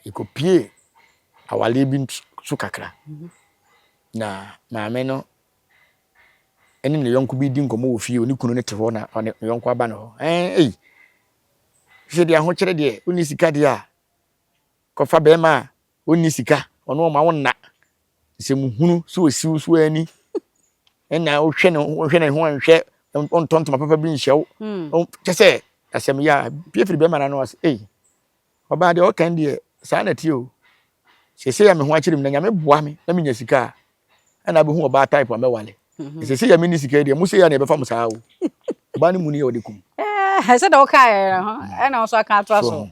yɛkɔpie awaleɛ bi so kakra na maame no ɛne ne yɔnko bi di nkɔmmɔ wɔ fie ɔne kunu no te hɔ na ɔne ne yɔnko aba ne hɔ ɛn ei sɛ deɛ ahokyerɛ deɛ wonni sika deɛ a kɔfa bɛrima a ɔnni sika, ɔno ɔma wo nna, nsɛmhunu sɛ ɔsi wo so ani, ɛna wohwɛ ne wohwɛ ne ho anhwɛ, ɔntɔ ntoma papa bi nhyɛ wo, hmm. kyɛ sɛ asɛm yɛ a pie firi bɛrima no ano ase, ei, ɔbaa deɛ ɔkan deɛ saa na ɛteɛ o, sɛsɛ yɛ me ho akyere mu na nyame boa me na menya sika a, ɛna abɛhu ɔbaa type a mɛwale. Mhm. Sɛsɛ yɛ menni sika yi deɛ, mo sɛ yɛ na yɛbɛfa mo saa o. Ɔbaa no mu no yɛ ɔde kum. Sɛ deɛ wokaeɛ no, ɛna wo nso aka atoa so.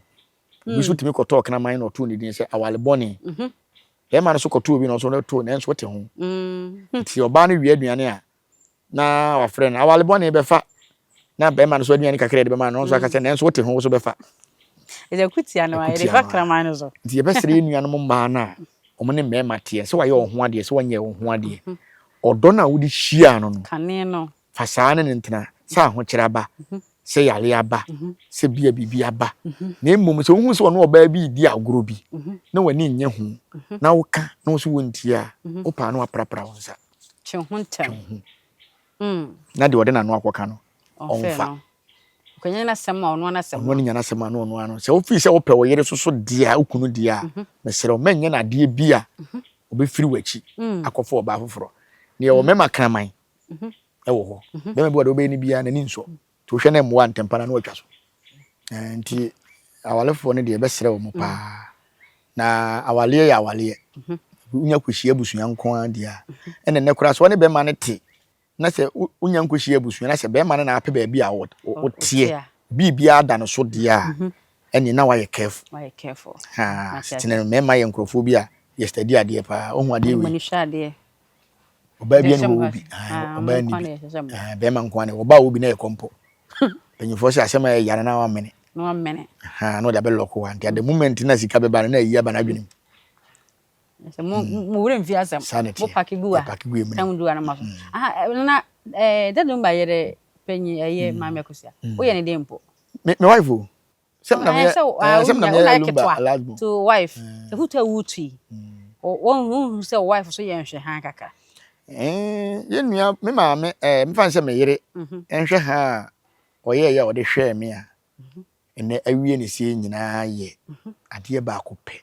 Obi nso tumi kɔtɔɔ kraman na ɔtoo ne din sɛ awale bɔne. Mhm. Bɛrima no nso kɔtoo obi na ɔnso too nanso wote ho. Mm. Nti ɔbaa no wie aduane a na wafrɛ no awale bɔne bɛfa na bɛrima no nso aduane kakra de bɛma no nso aka sɛ nanso wote ho so bɛfa. Ɛsɛ kutia no a yɛde fa kraman no so. Nti yɛbɛsrɛ yɛn nuanom mmaa no a wɔn ne mmarima teɛ sɛ wɔayɛ wɔn ho adeɛ sɛ wɔnyɛ wɔn ho adeɛ. Mhm. Ɔdɔ no a wode hyiaa no no. Kane no. Fa saa ne no ntena, sɛ ahokyere aba, sɛ yare aba, sɛ bia biribi aba. Na mmom sɛ wohu sɛ ɔne ɔbaa bi redi agorɔ bi na w'ani nnye ho na woka na wo so wontie a, wopaa na waprapra wo nsa. Twe ho ntɛm. Twe ho. Na deɛ ɔde n'ano akɔka no, ɔmfa. Ɔkɔnya n'asɛm a ɔno ara n'asɛm. Ɔno nya n'asɛm a ɔno ara no. Sɛ wofii sɛ wopɛ wo yere soso deɛ a, wo kunu deɛ a, mesrɛ wo, mɛnyɛ no adeɛ bi a ɔbɛfiri w'akyi akɔfa ɔbaa foforɔ. Na yɛwɔ mmarima kraman wɔ hɔ. Barima bi wɔ hɔ deɛ wobɛyɛ no biara n'ani nsɔ. Nti wohwɛ na mmoa ntɛmpa no na watwa so. Nti awalefoɔ no deɛ yɛbɛsrɛ wɔn paa. Na awaleɛ yɛ awaleɛ. Wonya kɔhyia abusua nko ara deɛ a, ɛna nnɛ koraa sɛ wɔne bɛrima no te na sɛ wonya nkɔhyia abusua na sɛ bɛrima no na apɛ baabi a woteɛ biribiara da no so deɛ a, ɛneɛ na wayɛ careful. Wayɛ careful. Ha, tene mmarima yɛ nkurɔfoɔ bi a yɛ study adeɛ paa. Wohu adeɛ wei. Ɔbaa bi ɛna wɔwɔ bi. Ɔbaa ni bi. Bɛrima nko ara na ɔbaa wɔ bi na yɛ kɔmpɔ. Mpanyinfoɔ sɛ asɛm a ɛyɛ ya no na wamene. Na wamene. Na ɔde abɛ lɔko wa. Nti at the moment na sika bɛba no na ayi aba n'adwene mu. Sɛ mo mo wura mfi asɛm. Saa na ɛteɛ. Mo paki gu a. Paki gu emu. Tam du a na ma so. Aha na ɛɛ dadu mba yɛrɛ panyin ɛyɛ maame akosua. Woyɛ ne den mpo. Me me wife o. Sɛ na meyɛ sɛ na meyɛ lumba last born. To wife. Sɛ hutu a wutu yi. Wɔn hu sɛ wife so yɛ nhwɛ han kakra. Eh, yɛn nua me maame eh mefa sɛ me yere nhwɛ ha a ɔyɛ yɛ a ɔde hwɛɛ me a. Ɛnɛ awie ne sie nyinaa yɛ adeɛ baako pɛ.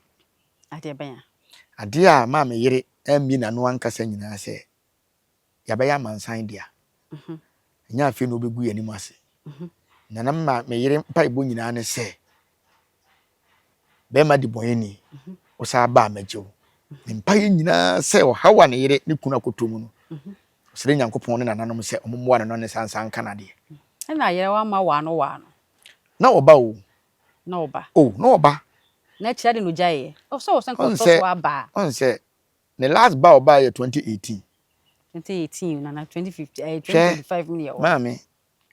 Adeɛ bɛn a? Adeɛ a maa me yere ammie n'ano ankasa nyinaa sɛ yɛabɛyɛ amansan dea. Ɛnyɛ afei na wobɛgu yɛn anim ase. Na na ma me yere mpaebɔ nyinaa ne sɛ, bɛrima de bɔnyɛni, wosan ba a mɛgye wo. Ne mpaeɛ nyinaa sɛ ɔhaw a ne yere ne kunu akɔtɔ mu no, ɔsrɛ Nyankopɔn ne nananom sɛ wɔmmoa no na ne nsa nsa nka n'adeɛ. Ɛna yere wama waano waano. Na ɔba o. Na ɔba. O, na ɔba. Na akyire ade na ogyaeɛ. Ɔsɛ ɔsɛ nka ɔtɔ so aba a. Ɔn sɛ Ne last ba a ɔbaeɛ yɛ 2018. 2018 nana 2015 ɛyɛ 2025 mu yɛ hɔ. Maame,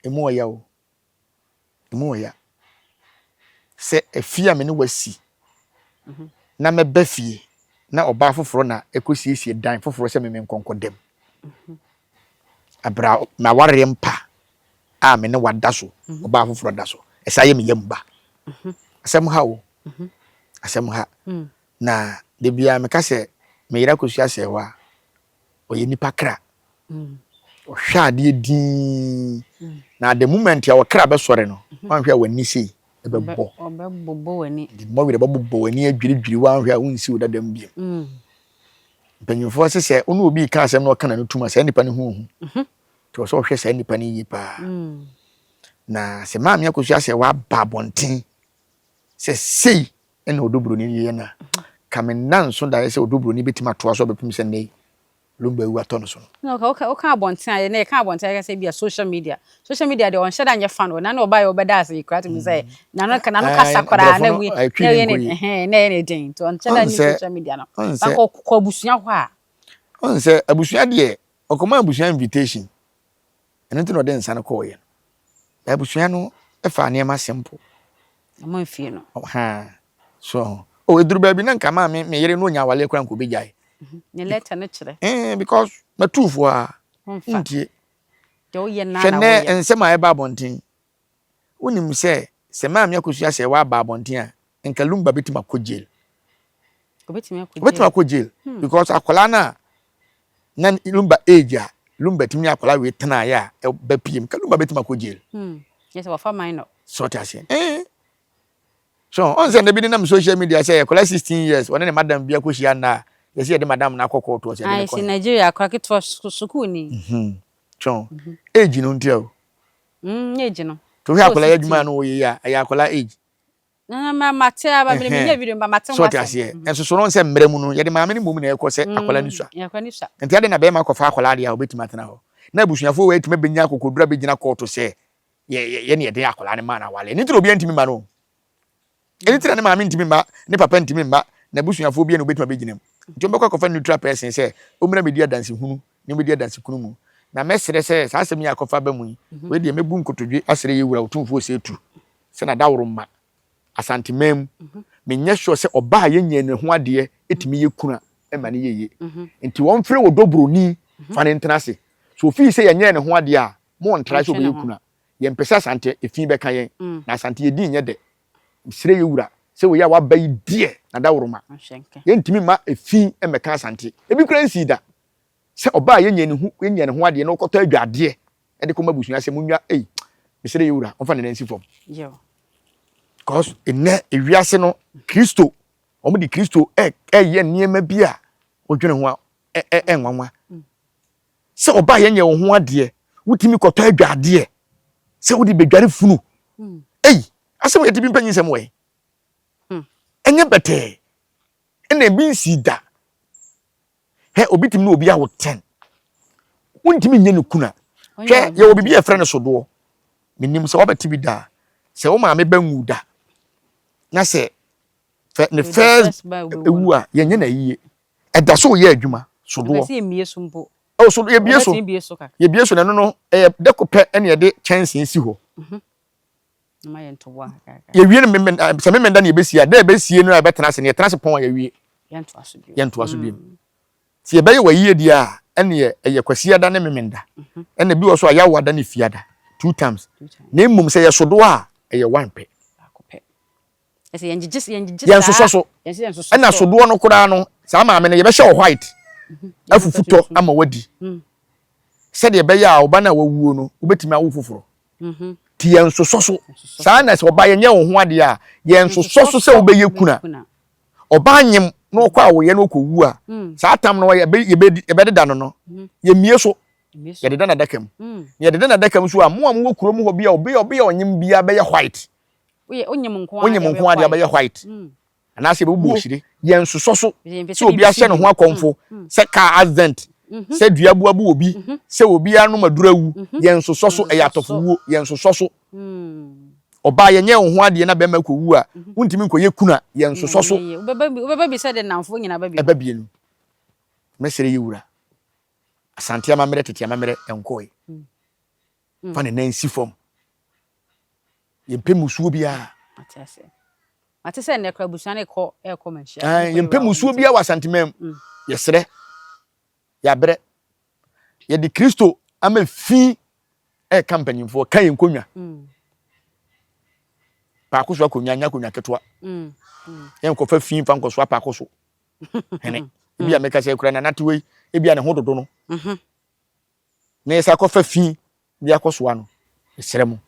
emu ɔya o. Emu ɔya. Sɛ efie a me ne wasi na mɛba fie na ɔbaa foforɔ na ɛkɔsiesie dan foforɔ sɛ me menkɔ nkɔda mu. Abra m'awareɛ mpa a me ne wada so, ɔbaa foforɔ da so. Ɛsan yɛ me yam ba. Asɛm ha o. Asɛm ha. Na da biara meka sɛ me yere Akosua Serwaa, ɔyɛ nipa kra. Ɔhwɛ adeɛ dinn. Na the moment a ɔkra bɛsɔre no, wanhwɛ a w'ani sei ɛbɛbɔ. Ɔbɛbobɔ w'ani. Nti mmɔwerɛ bɛbobɔ w'ani adwiridwiri wanhwɛ a wonsi wo dada mu biom. Mpanyinfoɔ se sɛ wo ne obi reka asɛm na ɔka n'ano tum a saa nipa no ho ohu. Nti ɔsɛ ɔhwɛ saa nipa no yie paa. Na sɛ Maame Akosua Serwaa ba abɔnten sɛ sei na ɔdɔ buroni no yɛ no a, ka me nna nso daeɛ sɛ ɔdɔ buroni bɛtumi atoa so abɛpem sɛ nnɛ yi Lumba awu atɔ no so no. Na ɔka woka woka abɔnten a na yɛka abɔnten a yɛka sɛ ebia social media social media deɛ ɔnhyɛ da nyɛ fan o na na ɔbaeɛ ɔbɛda ase yi koraa tumi sɛ n'ano ka n'ano kasa koraa na ɛmu na ɛyɛ ne ɛhɛn na ɛyɛ ne den nti ɔnhyɛ da nyɛ social media no bankɔ kɔ abusua hɔ a. Ɔn sɛ abusua deɛ ɔkɔma abusua invitation Ɛno nti na ɔde nsa no kɔɔeɛ no. Abusua no faa nneɛma simple. Ɔmo mfie no. Ha. So oh eduru baabi na nka maa me me yere no onya awaleɛ koraa nka obegyae. Mhm. Ne letter no kyerɛ. Eh because matuufo a. Ntie. Deɛ woyɛ naa Hwɛ na nnɛ woyɛ. nsɛm a ɛba abɔnten. Wonim sɛ sɛ Maame Akosua sɛ waba abɔnten a nka Lumba betumi akɔ jail. Obetumi akɔ jail. Obetumi akɔ jail hmm. because akwadaa no a na Lumba age a Lumba tumi ne akwadaa wei tenaeɛ a ɛba pie mu ka Lumba betumi akɔ jail. Hmm. Yɛ sɛ wafa minor. Sɛ ɔte aseɛ. Eh. So ɔn sɛ nnabi nenam social media sɛ akwadaa 16 years ɔne ne madam bi akɔhyia nna a yɛsɛ yɛde madam no akɔ kɔɔto ɔsɛ yɛde ne kɔ. Nigeria akwadaa ketewa sukuu ni. Mhm. So age no ntia o. Mm, age no. To hwɛ akwadaa yɛ adwuma no wɔyɛ yi a ɛyɛ akwadaa age. Na ma mate aba mene menyɛ video ba mate ho asɛm. So ɔte aseɛ. Mm. Nso so no sɛ mmerɛ mu no yɛde maame no mmom na ɛkɔ sɛ akwadaa no sua. Akwadaa no sua. Nti ade na bɛrima akɔfa akwadaa deɛ a ɔbɛtumi atena hɔ. Na abusuafoɔ wɔ atumi bɛnya akokoduro abɛgyina kɔɔto sɛ yɛ yɛ yɛ ne yɛde akwadaa no maa no awale. Ɛno nti na obiara ntumi mma no. Ɛno nti na ne maame ntumi mma, ne papa ntumi mma, n'abusuafoɔ biara na obɛtumi abɛgyina mu. Nti wɔbɛkɔ akɔfa neutral person sɛ ɔmmra mmɛdi adansehunu na ɔmmɛdi adansekuno mu. Na mɛsrɛ sɛ saa asɛm yi a akɔfa aba mu yi, wei deɛ mɛbu nkotodwe asrɛ yɛn Wura Otumfoɔ Osei Tutu sɛ n'adaworo mma Asanteman mu. Menyɛ sure sɛ ɔbaa a yɛnyɛɛ ne ho adeɛ tumi yɛ kunu a ɛma no yɛ yie. Nti wɔmfrɛ Odo Broni fa no ntena ase. Sɛ ofii sɛ yɛnyɛɛ ne ho adeɛ a, montra sɛ ɔbɛyɛ kunu a. Yɛmpɛ sɛ Asante efi bɛka yɛn, na Asante yɛ din nyɛ dɛ. Mesrɛ yɛ wura sɛ wei a waba yi deɛ n'adaworoma. Yɛntumi mma efi mmɛka Asante. Ebi koraa nsii da. Sɛ ɔbaa a yɛnyɛ ne ho yɛnyɛ ne ho adeɛ na ɔkɔtɔ adwadeɛ de kɔma abusua sɛ monnwa ei mesrɛ yɛ wura ɔmfa ne nan nsi fam. Because nnɛ ewiase no Kristo wɔn de Kristo ɛyɛ nneɛma bi a wɔdwene ho a ɛnwanwa. Sɛ ɔbaa yɛnyɛ wo ho adeɛ wotumi kɔtɔ adwadeɛ sɛ wode bɛdware funu. Ei asɛm yɛte bi mpanyin sɛm wɔ yi. Ɛnyɛ bɛtɛɛ ɛna ebi nsii da. Hwɛ, obi tumi ne obi awo ten. Wontumi nyɛ no kuna. Hwɛ, yɛwɔ biribi a yɛfrɛ no sodoɔ. Menim sɛ wabɛte bi da. Sɛ wo maame ba nwu da, na sɛ fɛ ne first ewu a, yɛnyɛ no ayie. Ɛda so yɛ adwuma, sodoɔ. Oh, so yɛbie so. Yɛbie so na ɛno no, ɛyɛ dako pɛ ɛna yɛde kyɛnsee si hɔ. Mhm. Yɛwie no memenda, sɛ memenda na yɛbɛsie a, da yɛbɛsie no a yɛbɛtena ase no, yɛtena ase pɔn a yɛwie. Yɛntoa so bio. Mm. Sɛ yɛbɛyɛ wɔ ayie deɛ a, ɛneɛ ɛyɛ Kwasiada ne Memenda. Mhm. Ɛna bi wɔ so a Yawoada ne Fiada. Two times. Na mmom sɛ yɛ sodoɔ a, ɛyɛ one pɛ. Yɛnsosɔ so. Ɛna sodoɔ no koraa no, saa maame no yɛbɛhyɛ wɔ white mhm. afufutɔ ama wadi. Mm. Sɛdeɛ ɛbɛyɛ a ɔba no a wawuo no, wobɛtumi awo foforɔ. Mhm. Nti yɛnsosɔ so. Saa na sɛ ɔba yɛnyɛ wo ho adeɛ a, yɛnsosɔ so sɛ wobɛyɛ kuna. Ɔbaa nyem na ɔkɔ awoyɛ na ɔkɔwu a, mm. saa tam no yɛbɛdeda no no, mm-hmm. yɛmmie so. Yɛdeda n'adaka mu. Mm. Na yɛdeda n'adaka mu so a, mo a mowɔ kurom hɔ bi a ɔbɛyɛ ɔbɛyɛ ɔnyem biara bɛyɛ white. Wonyem nko adeɛ bɛyɛ white. Mm. Anaasɛ yɛbɛbobɔ ohyire. Yɛnsosɔ so sɛ obi ahyɛ ne ho akɔmfo, mm. sɛ car accident, mm-hmm. sɛ dua bu abu obi, mm-hmm. sɛ obi anom aduru awu. Yɛnsosɔ so, ɛyɛ atɔfowuo. Yɛnsosɔ so. Ɔbaa yɛnyɛ wo ho adeɛ na bɛrima kɔwu a, mhm. wontumi nkɔyɛ kuna. Yɛnsosɔ so. Wobɛba bi sɛ de nnamfo nyina ba bi. Ɛba bie no. Mɛsrɛ yɛ wura. Asante amammerɛ tete amammerɛ ɛnkɔe. Mm. Fa ne nan si fam. Yɛmpɛ mmusuo biara. Mate sɛ nnɛ koraa abusua no rekɔ rekɔ manhyia. Yɛmpɛ mmusuo biara wɔ Asanteman mu. Mm. Yɛsrɛ. Yɛabrɛ. Yɛde Kristo ama fi ɛka mpanyimfoɔ ka yɛn nkonnwa. Mm. Paako so akonnwa nyɛ akonnwa ketewa. Mm. Yɛnkɔfa fi mfa nkɔsoa paako so. Hene. Ebi a meka sɛ kura nana te wei, ebi a ne ho dodo no. Mm-hmm. Na yɛsa kɔfa fi de akɔsoa no, mesrɛ mo.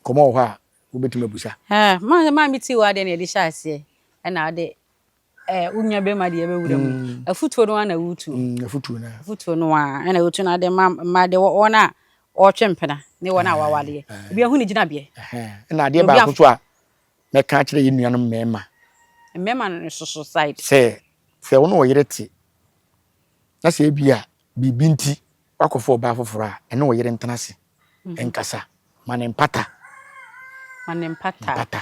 Nkɔmmɔ wɔ hɔ a wobɛtumi abusa. Maa maa me ti wɔ adeɛ na yɛde hyɛ aseɛ ɛna ade ɛɛ wo nua bɛrima deɛ ɛbɛwura mu mm. afutuo no ara na wotu mm, afutuo no afutuo no ara ɛna wotu no ade ma ma de wɔn a wɔtwe mpena ne wɔn a wɔawadeɛ obi ahu ne gyinabeɛ ɛna adeɛ baako so a mɛka akyerɛ yɛn nuanom mmarima mmarima no soso side sɛ sɛ wo ne wo yere te na sɛ ebi a biribi nti woakɔfa ɔbaa foforɔ a, ɛne wo yere ntena ase mhm. nkasa. Ma ne mpata. Ma ne mpata. Mpata.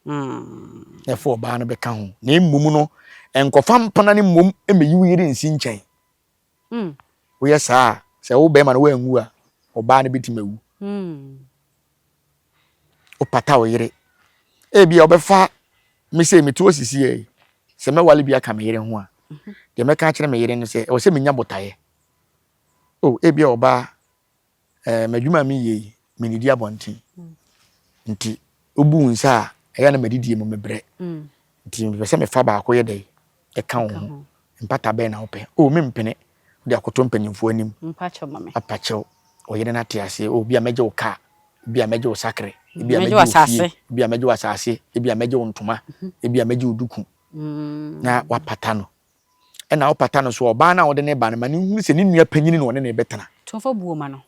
Mm. Na ɛfa ɔbaa no bɛka ho. Na mmom no, nkɔfa mpena no mmom mmɛyi wo yere nsi nkyɛn. Mm. Woyɛ saa a, sɛ wo bɛrima no woanwu a, ɔbaa no bɛtumi awu. Mm. Wopata wo yere. Ebia wobɛfa me sɛ mete hɔ sisi yi, sɛ mɛwale bi aka me yere ho a, deɛ mɛka akyerɛ me yere no sɛ ɛwɔ sɛ menya botaeɛ. Oh, ebia ɔbaa, ɛɛ m'adwuma a meyɛ yi, menidi abɔnten. Nti, wobu wo nsa a, ɛyɛ na madidie mu mebrɛ. Nti mepɛ sɛ mefa baako yɛ dɛn? Ɛka wo ho. Mpata bɛn na wopɛ? Oh, mempene. Wode akɔto mpanyimfoɔ anim. Apakyɛw. Ɔyere no ate aseɛ. Oh, bi a mɛgye wo kaa. Ebi a mɛgye wo sakre. Ebi a mɛgye wo fie. Ebi a mɛgye wo asase. Ebi a mɛgye wo ntoma. Ebi a mɛgye wo duku. Na wapata no. Ɛna wopata no so ɔbaa no a wode ne ba no ma no nhunu sɛ ne nua panyini na ɔne no rebɛtena. To ɔmfa buo ma no.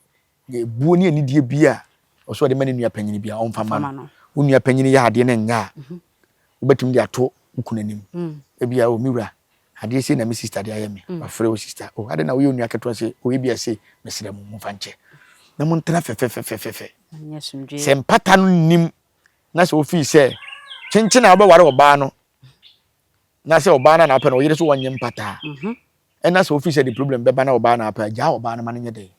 Buo ne anidie bi a ɔsɛ ɔde ma ne nua panyini bi a ɔmfa ma no. Wo nua panyini yɛ adeɛ na ɛnyɛ a, wobɛtumi de ato wo kunu anim. Ebia, oh, me wura, adeɛ sei na me sista de ayɛ me. Wafrɛ wo sista. Oh, adɛn na woyɛ onua ketewa sei? Oh, ebia sei. Mesrɛ mo, momfa nkyɛ. Na montena fɛfɛfɛfɛfɛ. Sɛ mpata no nnim na sɛ wofii sɛ kyenkyen a wobɛware ɔbaa no na sɛ ɔbaa no na apɛ no, ɔyere so wɔnyɛ mpata a, ɛna sɛ wofii sɛ de problem bɛba na ɔbaa no apɛ a, gyaa ɔbaa no ma no nyɛ dɛn?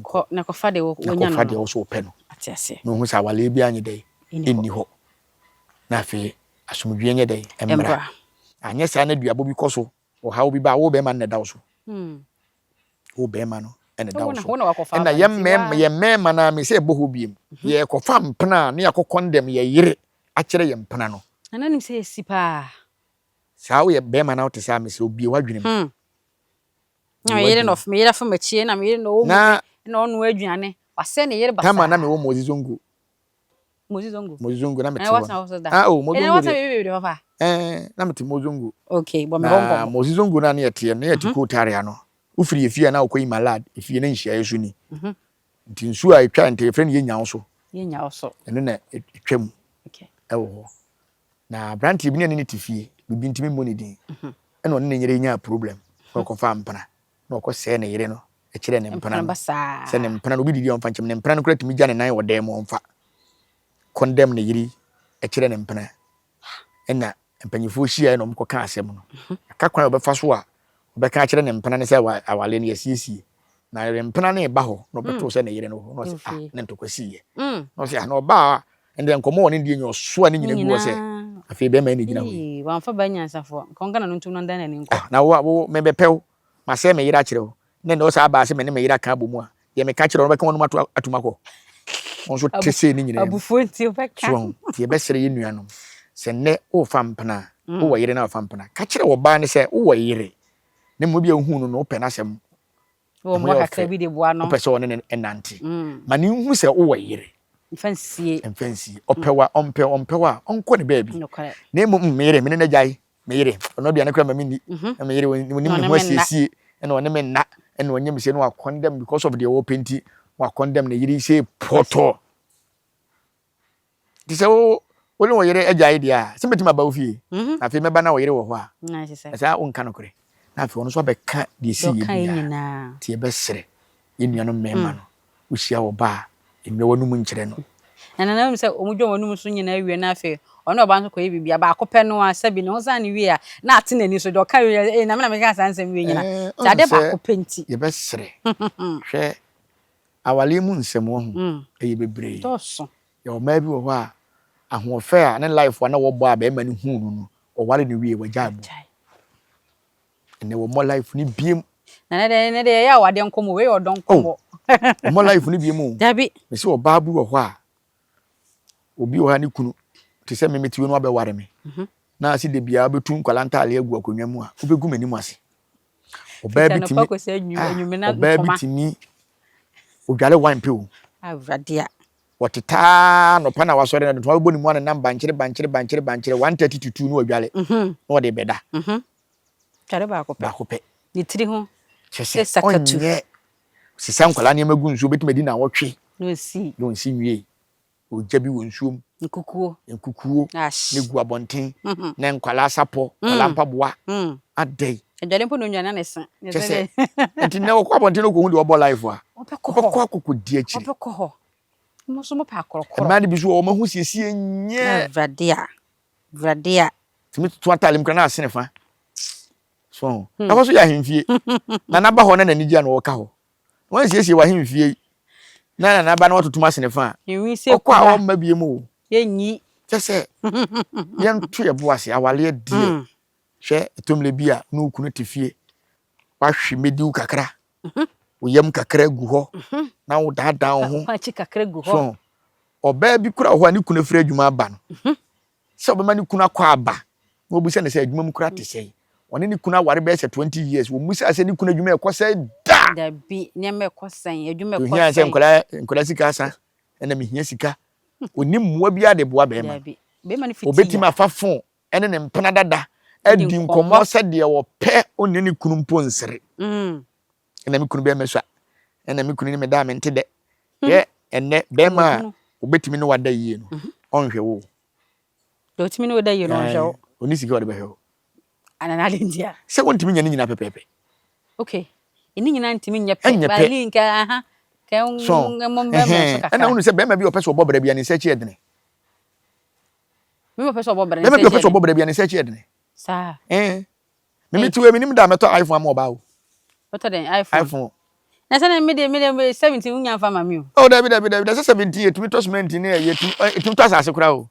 Nkɔ na kɔfa deɛ wonya no. Na kɔfa deɛ wo so wopɛ no. Na ohu sɛ awaleɛ biara nyɛ dɛn? Ɛnni hɔ. Na afei asomdwoeɛ nyɛ dɛn? Ɛmmra. Anyɛ saa na duabɔ bi kɔ so, ɔhaw bi ba a, wo bɛrima no na ɛda wo so. Hmm. Wo bɛrima no na ɛda wo so. Ɛna yɛ mmarima yɛ mmarima no a sɛ ɛbɔ hɔ biem. Mhm. Yɛkɔfa mpena a ne yɛakɔ kɔndɛm yɛ yere akyerɛ yɛn mpena no. Ɛna nim sɛ ɛsi paa. Saa woyɛ bɛrima na wote saa mesrɛ obie w'adwene mu. Hmm. Na me yere na me yere afa m'akyi na me yere na ɔwɔ mu na ɔnoa aduane. Wasɛe ne yere basaa. Tama na mewɔ Mozi Zongo. Mozi Zongo. Mozi Zongo na mete hɔ. Ah oh Mozi Zongo. Ɛna wɔtena papa. Eh na mete Mozi Zongo. Okay, bɔ me hɔ nkɔmmɔ. Na Mozi Zongo na ne yɛteɛ no, na yɛte Kotare ano. Wofiri yɛ fie a na wokɔ Imalad, efie na nhyiaeɛ so ni. Nti nsuo a ɛtwa nti yɛfrɛ no Yɛnyawo so. Yɛnyawo so. Ɛno na ɛtwa mu ɛwɔ hɔ. Na aberanteɛ bi ne ɛne ne te fie, biribi nti memmɔ ne din. Ɛna ɔne ne yere nyaa problem na ɔkɔfaa mpena na ɔkɔsɛɛ ne yere no kyerɛɛ ne mpena no sɛ ne mpena no obi didi a ɔmfa nkyɛm ne mpena no koraa tumi gya ne nan wɔ dan mu ɔmfa condemn ne yere kyerɛ ne mpena ɛna mpanyinfoɔ hyiaeɛ na wɔkɔka asɛm no aka kwan a ɔbɛfa so a ɔbɛka akyerɛ ne mpena no sɛ awale no yɛasiesie na ne mpena no reba hɔ na ɔbɛtoo sɛ ne yere no wɔ hɔ na ɔsɛ ah ne ntɔkwa siiɛ na ɔsɛ ah na ɔbaa ɛnde nkɔmmɔ wɔ ne deɛ nyɛ ɔsoa ne nyina gu hɔ sɛ afei bɛrima yi na gyina hɔ yi. Wamfa ba nyansafoɔ nka ɔnka n'ano ntom na ɔndan n'ani nkɔ. Ah, na wo wo mebɛpɛ wo masɛe me yere akyerɛ wo na ɛnɛ ɔsaa baa sɛ me ne me yere aka abɔ mu a deɛ meka kyerɛ wo no wobɛka w'anom ato atom akɔ wɔn nso te sei ne nyinaa mu abufuo nti wobɛka so ho nti yɛbɛsrɛ yɛn nuanom sɛ nnɛ worefa mpena a wowɔ yere na wofa mpena ka kyerɛ ɔbaa no sɛ wowɔ yere na mmom bi a wohu no no wopɛ n'asɛm Wɔ mmoa kakra bi de boa no. Wopɛ sɛ ɔne no nante. Ma no nhu sɛ wowɔ yere. Mfa nsie. Mfa nsie. Ɔpɛ wo a, ɔmpɛ wo, ɔmpɛ wo a, ɔnkɔ ne baabi. Nokorɛ. Na mmom, mm, me yere, me ne no agyae. Me yere, ɔno aduane koraa ma menni. Na me yere, ɔnim ne ho asiesie, ɛna ɔne me nna, ɛna ɔnyɛ me sei, na wakɔndɛm because of deɛ ɔpɛ nti, wakɔndɛm ne yere yi sei pɔtɔ. Nti sɛ wo wo ne wo yere agyae deɛ a, sɛ mɛtumi aba wo fie, mhm. na afei mɛba na wo yere wɔ hɔ a, na saa wonka nokorɛ. Na afei ɔno nso abɛka deɛ ɛsi yɛ biara. Nti yɛbɛsrɛ yɛn nuanom mmarima mm. no, wohyia wɔ ba a, mmɛ w'anum nkyerɛ no. Na nana nim sɛ wɔn dwa wɔn anum so nyinaa wie na afei ɔne ɔbaa nso kɔyɛ biribi a baako pɛ no a sɛbi ne ho san ne wie a na ate n'ani so deɛ ɔka wie ee na me na meka saa nsɛm wie nyina nti ade baako pɛ nti. Yɛbɛsrɛ hwɛ Awareɛ mu nsɛm wahu ɛyɛ bebree. Yɛwɔ mmaa bi wɔ hɔ a ahoɔfɛ a ne life a na wɔbɔ a bɛrima no huu no no ɔware no wie wagyae bɔ. Ɛnɛ wɔmmɔ life no biem. Na ne deɛ ne deɛ ɛyɛ awadeɛ nkɔmmɔ wei yɛ ɔdɔ nkɔmmɔ. Oh, wɔmmɔ life no biem o. Dabi. Mesi ɔbaa bi wɔ hɔ a obi wɔ hɔ a ne kunu te sɛ me mete wei no abɛware me. Mhm. Na ase de biara bɛtu nkwadaa ntaale agu akonnwa mu a wobɛgu m'anim ase. Ɔbaa bi tumi ah, ɔbaa bi tumi odware wine pɛ o. Awurade a. Wɔtetaa nɔpa na wasɔre na ntoma bɛbɔ ne mu anenam bankyere bankyere bankyere bankyere 1:30 to 2 na wadware mhm. na ɔde bɛda. Mhm. Tware baako pɛ. Baako pɛ. Ne tiri ho. Kyɛ sɛ ɔnyɛ sesa nkwadaa nneɛma gu nsuo bɛtumi adi na awɔtwe. Na ɔnsi. Na ɔnsi nwie. Ogya bi wɔ nsuo mu. Nkukuo. Nkukuo. Ash. Ne gu abɔnten. Na nkwadaa sapɔ, nkwadaa mpaboa. Adɛn. Adwale mpo na onwa na ne se. Kyɛ sɛ, nti nnɛ wɔkɔ abɔnten no kɔhu deɛ ɔbɔ life a. Wɔbɛkɔ hɔ. Wɔbɛkɔ akɔkɔdi akyire. Wɔbɛkɔ hɔ. Mo nso mopɛ akorɔkorɔ. Mmaa no bi nso wɔ hɔ, wɔn ahosiesie nyɛ. Awurade a. Awurade a. Tumi toto ataade mu koraa na asene fa. So ho. Ɛhɔ nso yɛ ahemfie. Nana ba hɔ na n'ani gye a na ɔka hɔ. Wansiesie w'ahemfie yi na nana ba na watotom asene fa a, ɔkɔ a ɔmma biem o. Yɛnyi. Kyɛ sɛ yɛnto yɛ bo ase awaleɛ deɛ mm. hwɛ ɛtɔmmerɛ bi a ne wo kunu te fie wahwe mɛdiw kakra mhm. wo yam kakra gu hɔ mhm. na wo daadaa wo ho so ɔbaa bi kura wɔ hɔ a ne kunu afiri adwuma aba no mhm. sɛ ɔbɛma ne kunu akɔ aba na ɔbisa no sɛ adwuma mu kora te sɛn. Ɔne ne kunu aware bɛyɛ sɛ 20 years, wɔmmusaa sɛ ne kunu adwuma ɛkɔ sɛn da. Dabi, nneɛma ɛkɔ sɛn, adwuma ɛkɔ sɛn. Ohia sɛ nkwadaa nkwadaa sika asa, ɛna mehia sika. Ɔni mmoa biara de boa bɛrima. Dabi, bɛrima no fiti Ɔbɛtumi afa fon ɛne ne mpena dada adi nkɔmmɔ sɛdeɛ ɔpɛ, ɔne ne kunu mpo nsere. Mm. Ɛna me kunu bɛrima sua, ɛna me kunu ne me da a mente dɛ. Hwɛ ɛnɛ bɛrima a ɔbɛtumi ne wada yie no, ɔnhwɛ wo. Deɛ ɔtumi ne wo da yie no ɔnhwɛ wo. Ɔni sika ɔde bɛhwɛ wo. Anana ade nti a. Sɛ wontumi nyɛ ne nyinaa pɛpɛɛpɛ. Okay. Ɛne nyinaa ntumi nyɛ pɛ. Ɛnyɛ pɛ. Baali nka aha. Kɛ So mmɔ bɛrima nso kakra. Ɛna wonu sɛ bɛrima bi a ɔpɛ sɛ ɔbɔ bra bi a ne nsa akyi yɛ dene. Bɛrima ɔpɛ sɛ ɔbɔ bra ne nsa Bɛrima bi a akyi ɔpɛ yɛ sɛ dene. ɔbɔ bra bi a ne nsa akyi yɛ dene. Saa. Ɛɛ. Mimi ti wei menim da a mɛtɔ iPhone ama ɔbaa o. Wotɔ dɛn iPhone? iPhone. Na sɛ na me de me de 17 wonya mfa ma me o. Oh dabi dabi dabi, na sɛ 17 yɛtumi tɔ cement ne ɛyɛ yɛtumi tɔ asase koraa o.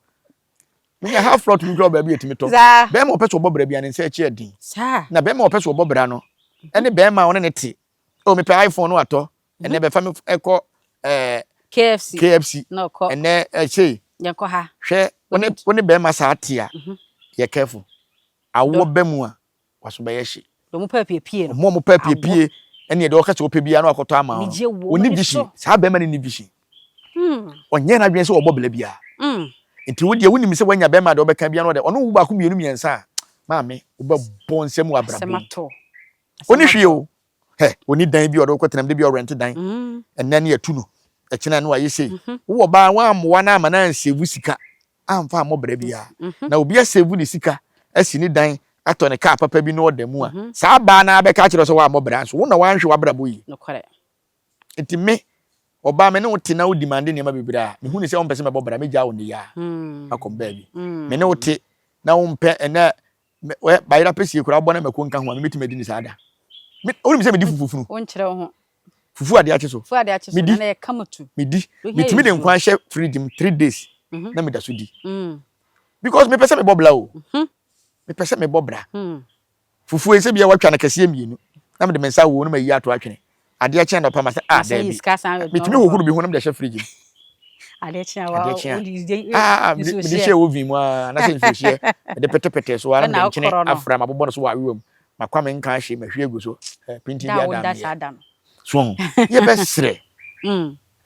Menya half plot bi koraa wɔ baabi yɛtumi tɔ. Saa. Bɛrima ɔpɛ sɛ ɔbɔ bra bi a ne nsa akyi yɛ den. Saa. Na bɛrima ɔpɛ sɛ ɔbɔ bra no ɛne bɛrima a ɔne ne te. Oh mepɛ iPhone no atɔ. Ɛnɛ bɛfa me ɛkɔ ɛɛ KFC. KFC. Na ɔkɔ. Ɛnɛ ɛsei. Yɛnkɔ ha. Hwɛ wo ne bɛrima saa te a yɛ careful. Awoɔ ba mu a, w'aso bɛyɛ hye. Deɛ wɔpɛ apiepie no. Wɔn a wɔpɛ apiepie ɛne deɛ ɔka sɛ ɔpɛ biara na wakɔtɔ ama wo no. Ɔnni vision. Saa bɛrima no nni vision. Ɔnyɛ n'adwene sɛ ɔbɔ bla biara. Nti wo deɛ wonim sɛ woanya bɛrima a deɛ ɔbɛka biara no ɔde ɔne wo baako mmienu mmiɛnsa a maame wobɛbɔ nsɛm wɔ abrabɔ mu. Ɔnni hwee o. Hɛ, ɔnni dan bi a ɔde wo kɔtena mu, da bi ɔrɛnte dan. Ɛnnɛ ne yɛatu no, ɛkyena ne wayɛ sei. Wowɔ ba a woammoa no amma no ansevu sika amfa ammɔ bra biara. Na obi asevu ne sika asi ne dan atɔ ne kaa papa bi na ɔda mu a, saa baa no ara bɛka akyerɛ wo sɛ woammɔ bra nso wo na woanhwɛ w'abrabɔ yie. Nti me, ɔbaa me ne wo te na wo demande nneɛma bebree a, mehu ne sɛ wompɛ sɛ mɛbɔ bra, mɛgyaa wo nnɛ yi ara akɔ me baabi. Me ne wo te na wompɛ ɛnɛ wɛ bayera pɛsie koraa wobɔ na mako nka ho a, memɛtumi adi ne saa da. Me, wonim sɛ medi fufu funu? Wonkyerɛ wo ho. Fufu adeɛ akye so. Fufu adeɛ akye so, Medi. na na yɛka mu tu. Medi. Wohia Metumi de nsuo. nkwan hyɛ fridge mu 3 days na meda so di. Because mepɛ sɛ mebɔ bra o. Mepɛ sɛ mebɔ bra. Fufuo yi sɛ bia watwa no kɛseɛ mmienu na mede me nsa woo na mayi ato atwene. Adeɛ kye anɔpa ma sɛ ah daabi. Metumi hohoro bi ho na mede ahyɛ fridge mu. Adeɛ kye a wa Adeɛ kye a ah mede mede hyɛ oven mu aa na sɛ nsuo hyeɛ mede petepete so aa na mede nkyene afra mabobɔ no so wɔ awewa mu. Makwa me nka ahye mahwie agu so eh pintin bi ada meyɛ. So ho yɛbɛsrɛ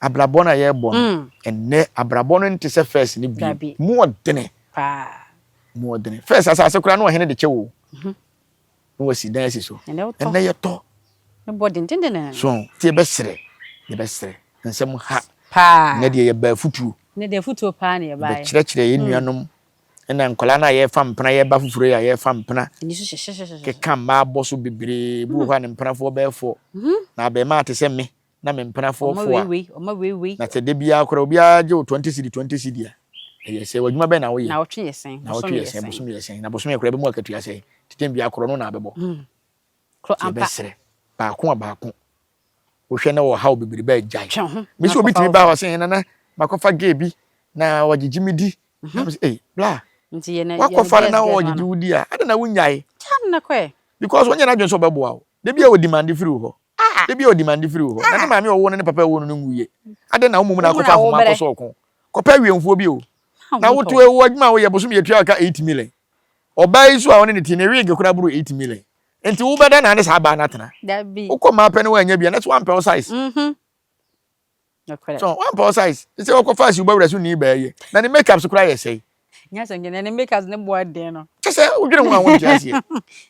abrabɔ no a yɛrebɔ no ɛnnɛ abrabɔ no nte sɛ first no bio. Mu ɔdene. Mu ɔdene. First asase koraa na ɔhene de kyɛ wo. Na wasi dan asi so. Ɛnnɛ yɛtɔ. So nti yɛbɛsrɛ yɛbɛsrɛ nsɛm ha. Ɛnnɛ deɛ yɛbaa afutuo. Yɛbɛkyerɛkyerɛ yɛn nuanom ɛna nkwadaa no a yɛrefa mpena yɛreba foforɔ yi a yɛrefa mpena keka mmaa bɔ so bebree bi wɔ hɔ a ne mpenafoɔ bɛyɛ fɔ na abɛɛmaa te sɛ me na me mpenafoɔ fo a, na sɛ da biara koraa obiara gye wo 20 cedi 20 cedi a, ɛyɛ sɛ w'adwuma bɛn na woyɛ? Naawɔtwe yɛ sɛn? Naawɔtwe yɛ sɛn? Bosome yɛ sɛn? Na bosome koraa ɛbɛmu akatua sɛn? Nti tɛm biara korɔ no na abɛbɔ. Korɔ ampa. Yɛbɛsrɛ baako a baako. Wohwɛ na ɔhaw bebrebe a gyae. Me sɛ obi tumi ba hɔ sɛ nana makɔfa gay bi na ɔgyegye me di. Na me sɛ ei bla. Wakɔfa no na ɔgyegye wo di a, adɛn na wonyae? Because ɔnyɛ n'adwene sɛ ɔbɛboa wo. Da bi a ɔdimande firi wo hɔ. Da bi a ɔdimande firi wo hɔ. Na ne maame a ɔwoo no ne papa a ɛwoo no no nwuiɛ. Adɛn na wo mmom na akɔfa ahoma akɔsɔ ɔko? Kɔpɛ awiɛmfoɔ bi o. Na woto wo adwuma a woyɛ bosome yɛtua wo ka 8 million. Ɔbaa yi so a ɔne ne te ne wig koraa boro 8 million. Nti wobɛda na ne saa baa no atena? Wokɔ mmaa pɛ ne woannya bi a na sɛ woampɛ wo size. Nokorɛ. So wampɛ wo size. Sɛ ɔkɔfa asi wo bawura so ni baa yɛ. Na ne makeup so koraa yɛ sɛe. Nyɛ sɛ nyɛ ne makeup ne boɔ den no. Kyɛ sɛ wodwene ho a wonte aseɛ.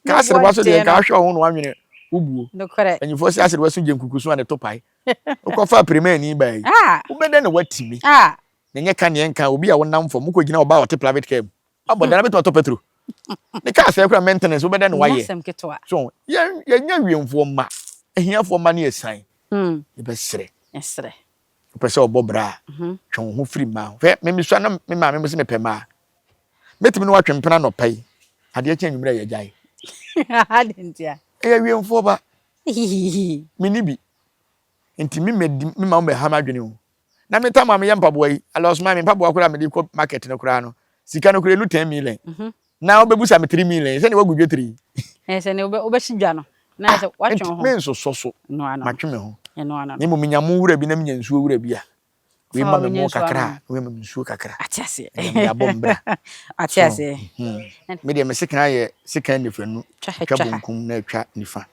Ka aserewa so deɛ nka ahwɛ wo ho na wanwene wo buo. Nokorɛ. Mpanyinfoɔ sɛ aserewa so gye nkukusu a ne to pae. Wokɔfa pirimani baa yi. Wobɛdɛn na watimi. Na nyɛ ka neɛ nka obi a wonam fam wokɔgyina ɔbaa a ɔte private car mu. Abɔ dana bɛtumi atɔ petro. Ne kaa sɛe koraa maintenance wobɛdɛn na wayɛ. So yɛn yɛnyɛ awiemfoɔ mma. Ahiafoɔ mma ne asiane. Yɛbɛsrɛ. Yɛsrɛ. Wopɛ sɛ ɔbɔ bra a, twe wo ho firi mmaa ho. Hwɛ, me mesua na me maame mo se mepɛ mmaa. Mɛtumi ne wo atwe mpena anɔpa yi, adeɛ kye anwummerɛ a yɛagyae. Adɛn ntia? Ɛyɛ awiemfoɔ ba. Menni bi. Nti me mɛdi, me ma wo mɛha m'adwene o. Na me tam a meyɛ mpaboa yi, alɔsoma me mpaboa koraa a mede kɔ market no koraa no, sika no koraa ɛnu 10 million. Na wobɛbusa me 3 million, sɛdeɛ woagu dwetire yi. Ɛyɛ sɛ nea wobɛhye dwa no, na ayɛ sɛ woatwe wo ho. Mensosɔ so, matwe me ho. Na mmom menya mo wura bi na menya nsuo wura bi a, wei ma me mo kakra a, wei ma me nsuo kakra. Ate aseɛ. Ɛnna mede abɔ me bra. Ate aseɛ. Me deɛ me sekan ayɛ sekan nifanu, twa bonkum na atwa nifa.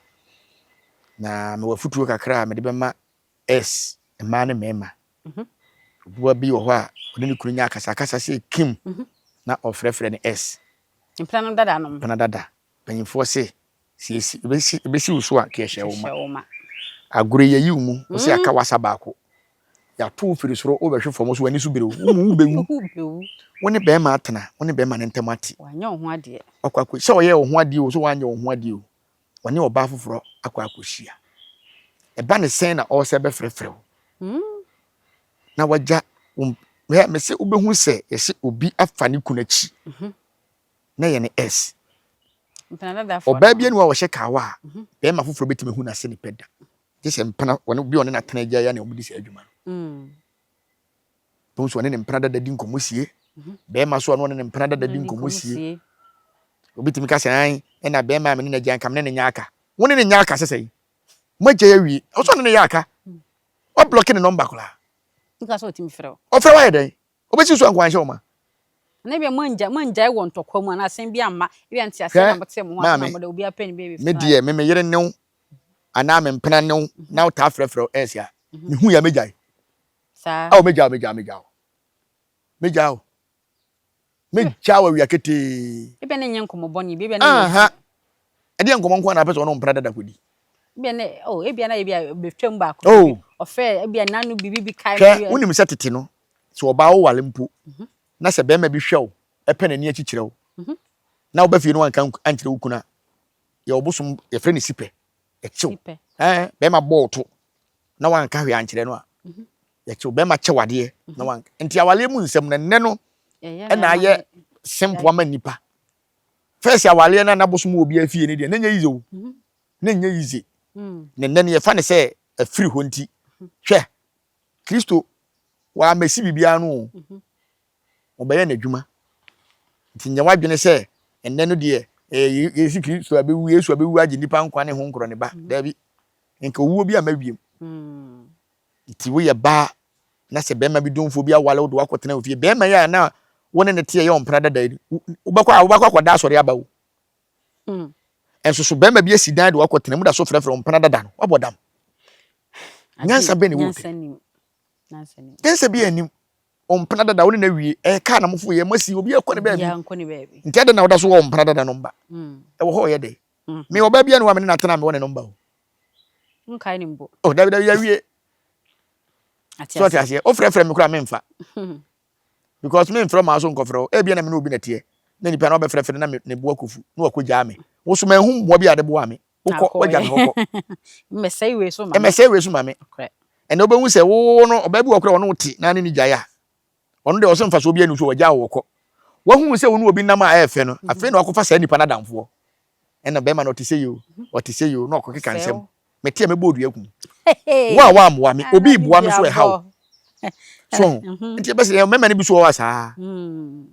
Na mewɔ afutuo kakra a mede bɛma S, mmaa ne mmarima. Obuba bi wɔ hɔ a, ɔne ne kunu nya akasakasa sɛ kim na ɔfrɛfrɛ no S. Mpena no dada nom. Mpena dada. Mpanyinfoɔ se, sɛ yɛsi, ebesi, ebesi wo so a, nka yɛhyɛ wo ma. Agorɔ yi, yɛayi wo mu, wo se aka w'asa baako. Yɛato wo firi soro, wobɛhwe fam, wo so w'ani so bere wo, wo mu wobɛwu. Wo ne bɛrima atena, wo ne bɛrima no ntam ate. Wanyɛ wo ho adeɛ. Wakɔ akɔ, sɛ ɔyɛɛ wo ho adeɛ o, sɛ wanyɛ wo ho adeɛ o, ɔne ɔbaa foforɔ akɔ akɔhyia. Ɛba ne sɛn na ɔresɛ bɛfrɛfrɛ wo na wagya wo hwɛ mese wobɛhu sɛ yɛse obi afa ne kunu akyi mhm. na yɛ ne s ɔbaa bi anu a ɔhyɛ kawa a mhm. bɛrima foforɔ bɛtumi hu n'ase ne pɛ da gye sɛ mpena wɔne bi ɔne n'atena agya ya na wɔde sɛ adwuma no mm. Bohu sɛ ɔne ne mpena dada di nkɔmmɔ sie. Bɛrima so a ɔne ne mpena dada di nkɔmmɔ sie. Obi tumi ka sɛ an ɛna bɛrima a me ne no agya nka me ne no nyɛ aka. Wo ne no nyɛ aka sɛ sɛn? Mo agya awie. Ɔsɛ ɔne no yɛ aka. Wablɔke ne nɔmba koraa. Nka sɛ ɔtumi frɛ wo. Ɔfrɛ wo ayɛ dɛn? Ɔbɛsi so a nka wanhyɛ wo ma. Anaa ebia moangya moangyae wɔ ntɔkwa mu anaa asɛm bi amma, ebia nteaseɛ na Hwɛ, motee mo ho ase na maame, mode obiara pɛ ne baabi me tenaeɛ. deɛ me me yere ne wo anaa me mpena ne wo na wotaa frɛfrɛ wo ɛs a, mehu yɛ a mɛgyae. Saa. Ao mɛgyae wo, mɛgyae wo, mɛgyae wo. Mɛgyae wo. Mɛgyae wo awia ketee. Ebia na ɛnyɛ nkɔmmɔ bɔne bi, ebia na ɛyɛ Aha! ti. Ɛdeɛ nkɔmmɔ nko ara na apɛ sɛ ɔne wo mpena dada kɔdi. Ebia na, oh, ebia na ebia bɛtwam baako bi, Oh! ɔfrɛ, ebia n'ano biribi bi kae Hwɛ, no. wonim sɛ tete no, sɛ ɔbaa woware mpo, na sɛ barima bi hwɛ wo, pɛ n'ani akyi kyerɛ wo, na woba fie na wanka ankyerɛ wo kunu a, yɛwɔ bosom, yɛfrɛ no sipɛ, yɛkyew. Ɛɛ, bɛrima bɔ wo to na wanka hwee ankyerɛ no a, yɛkyew. Bɛrima kyɛ wadeɛ na wanka. Nti awaleɛ mu nsɛm no, nnɛ no ɛna ayɛ simple ama nnipa. First awaleɛ no a na bosom wɔ obiara fie no deɛ, na ɛnyɛ easy o. Na ɛnyɛ easy. Na nnɛ no yɛfa no sɛ afiri hɔ nti, hwɛ, Kristo wammɛsi biribiara no o. Ɔbɛyɛ n'adwuma. Nti nyɛ w'adwene sɛ ɛnnɛ no deɛ ɛyɛ Yesu Kristo abɛwu, Yesu abɛwu agye nnipa nkwa ne ho nkorɔ ne ba. Daabi. Nka owuo bi amma wiem. Nti woyɛ baa na sɛ bɛrima bi domfoɔ bi awale wo de wakɔtena wo fie, bɛrima yi a na wo ne ne teɛ yɛ ɔmpena dada yi, wobɛkɔ a wobɛkɔ akɔda asɔre aba o. Nso so bɛrima bi asi dan de wakɔtena mu da so frɛfrɛ ɔmpena dada no, wabɔ dam. Nyansa bɛn na ɛwɔ wo tirim? Nyansa bi anim. Ɔmpena dada wo ne no awie ɛyɛ kaa na mofo yɛ moasi obi akɔ ne baabi nti adɛn na woda so wɔ ɔmpena dada no mba mm. ɛwɔ hɔ ɔyɛ dɛ mm. me ɔbaa bia ne wa me ne natena me wɔ ne no mba o nkae ne mbo oh dabi dabi yɛawie so ɔte aseɛ wofrɛfrɛ me koraa memfa because memfrɛ maa so nkɔfrɛ wo ebia na me ne obi na teɛ na nipa na ɔbɛfrɛfrɛ na ne boa kofu na wakɔgyaa me wo so manhu mmoa bi a de boa me wokɔ wagya me hɔ kɔ mmɛsɛe wei so ma me mmɛsɛe wei so ma me ɛnna wobɛhu sɛ wo no ɔbaa bi wɔ koraa ɔne wo te na ne ne gyae a ɔno deɛ ɔsɛ mfasoɔ bi ani so wagya wɔ kɔ wahu sɛ wo ne obi nam a ɛyɛ fɛ no mhm. afei na wakɔfa saa nipa no adamfoɔ ɛna bɛrima no ɔte sɛ yi o mhm. ɔte sɛ yi o na ɔkɔkeka nsɛm mete a mɛbɔ odua kum wo a woammoa me obi boa me so ɛha wo so mhm. nti ɛbɛsɛ mɛma no bi so wɔ hɔ saa hmm.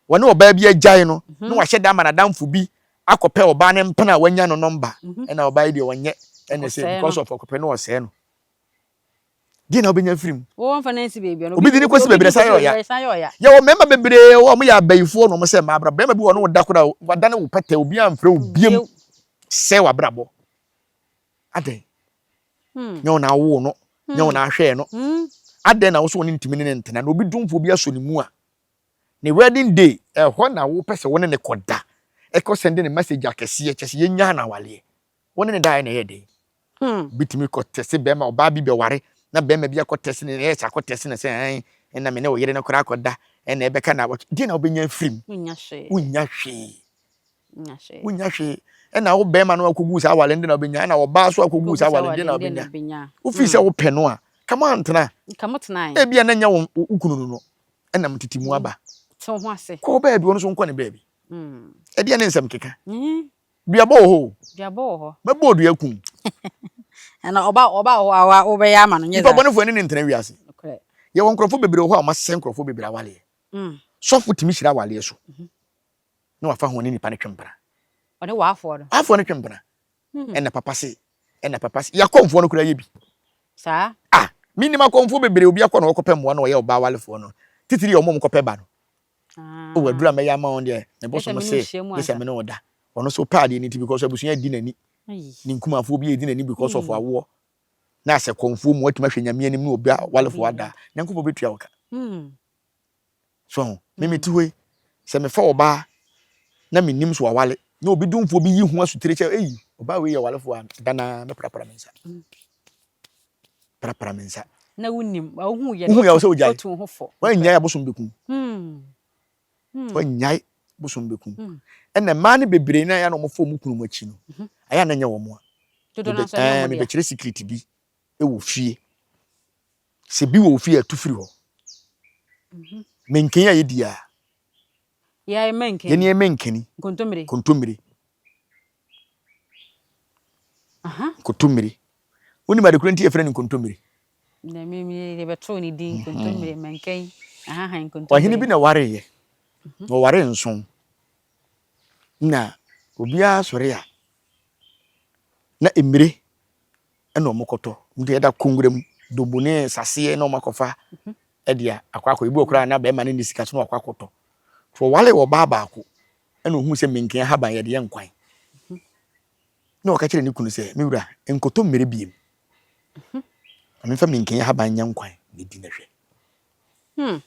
Wɔne ɔbaa bi agyae no na wahyɛ da ama n'adamfo bi akɔpɛ ɔbaa no mpena a wanya no nɔmba ɛna ɔbaa yi deɛ ɔnyɛ ɛna sɛ because of ɔkɔpɛ no ɔsɛe no. Deɛ na wobɛnya afiri mu? Obi de ne kɔsi baabi na san yɛ ɔya. Yɛwɔ mmarima bebree wɔ wɔn yɛ abayifoɔ na wɔn sɛ mmaa abrabɔ. Barima bi wɔ ne wo da koraa wadane wo pɛtɛ obiara mfrɛ wo biam sɛ w'abrabɔ. Adɛn? Nyɛ wo na awoo no, nyɛ wo na ahwɛɛ no. Adɛn na wo so wo ne ntumi ne ne ntena na obi domfoɔ bi asɔ ne mu a Ne wedding day, ɛhɔ na wopɛ sɛ wo ne no kɔda, ɛkɔ sɛnde no message akɛseɛ, kyerɛ sɛ yɛnyaa no awaleɛ. Wo ne no daeɛ na ɛyɛɛ dɛn? Obi tumi kɔ tɛse bɛrima, ɔbaa bi bɛware, na bɛrima bi akɔ tɛse no, ɛyɛ sɛ akɔ tɛse no sɛ ɛn, ɛna me ne wo yere no koraa akɔda, ɛna ɛbɛka na awɔtwe. Deɛ na wobɛnya afiri mu? Wonnya hwee. Wonnya hwee. Wonnya hwee. Ɛna wo bɛrima no akɔgu saa awale no de na wobɛnya, ɛna ɔbaa so akɔgu saa awale no de na wobɛnya. Wofii sɛ wopɛ no a, ka mo antena. Ebia na ɛnyɛ wo kunu no no. ɛnam tete mu aba. Te wo ho ase. Kɔ baabi, ɔno nso nkɔ ne baabi. Ɛdeɛ ne nsɛm keka. Duabɔ wɔ hɔ o. Duabɔ wɔ hɔ. Mɛbɔ odua kum. Ɛna ɔba ɔba wɔ hɔ a wobɛyɛ ama no nyɛ saa. Nipa bɔnefoɔ ɛne ne ntena wiase. Yɛwɔ nkurɔfoɔ bebree wɔ hɔ a wɔasɛe nkurɔfoɔ bebree awaleɛ. Sɔfo tumi hyira awaleɛ so na wafa ho ne nipa no twe mpena. Ɔne w'afoɔ no. W'afoɔ no twe mpena. Ɛna papa se, ɛna papa se, yɛakɔmfoɔ no koraa yɛ bi. Saa. Ah, menim akɔmfoɔ bebree, obi akɔ na ɔkɔpɛ mmoa na ɔyɛ ɔbaa walefoɔ no, titiri yɛ wɔn a wɔkɔpɛ ba no. Ah. Oh, aduru a mɛyɛ ama wɔn deɛ, me bosom se, gye sɛ me ne wo da. Ɔno nso pɛ adeɛ no nti because abusua adi n'ani. Ne nkumafoɔ bi adi n'ani because of awoɔ. Na asɛ kɔmfoɔ mu watumi ahwɛ Nyame anim ne obi walefoɔ ada, Nyankopɔn bɛtua wo ka. Hmm. So ho? Me mete hɔ yi, sɛ mefa ɔbaa na mennim so wawale, na obi domfoɔ bi yi ho asutire kyɛ, ei, ɔbaa wei yɛ ɔwalefoɔ a, da no ara mɛprapra me nsa. Prapra me nsa. Na wonim, wohu yɛ no, wohu yɛ sɛ wogyae. Wotu ho fo. Woannyae a bosom bɛku. Woannyae bosom bɛku. Ɛna mmaa no bebree na ɛyɛ na wɔfa wɔn kunu mu akyi no, ɛyɛ na ɛnyɛ wɔn a. Mebɛkyerɛ secret bi wɔ fie. Sɛ bi wɔ wo fie a, tu firi hɔ. Mankani a yɛdi a. Yɛayɛ mankani. Yɛne yɛ mankani. Nkontommire. Nkontommire. Nkontommire. Wonim ade koro nti yɛfrɛ no nkontommire? Na mi mi yɛbɛtoo ne din nkontommire mankani ahahan nkontommire. Ɔhene bi na wareeɛ. Na ɔwaree nson. Na obiara sɔre a na mmire ɛna wɔn kɔtɔ nti ɛda kongura mu dobo ne saseɛ na wɔn akɔfa ɛde akɔ akɔ ebi wɔ koraa na bɛrima no ne sika so na wakɔ akɔtɔ. Nti ɔwaree ɔbaa baako ɛna ohuu sɛ menken ahaban yɛde yɛ nkwan. Na ɔka kyerɛ ne kunu sɛ, me wura, nkotɔ mmere biem. Ma memfa menken ahaban nyɛ nkwan na di na hwɛ. Hmm.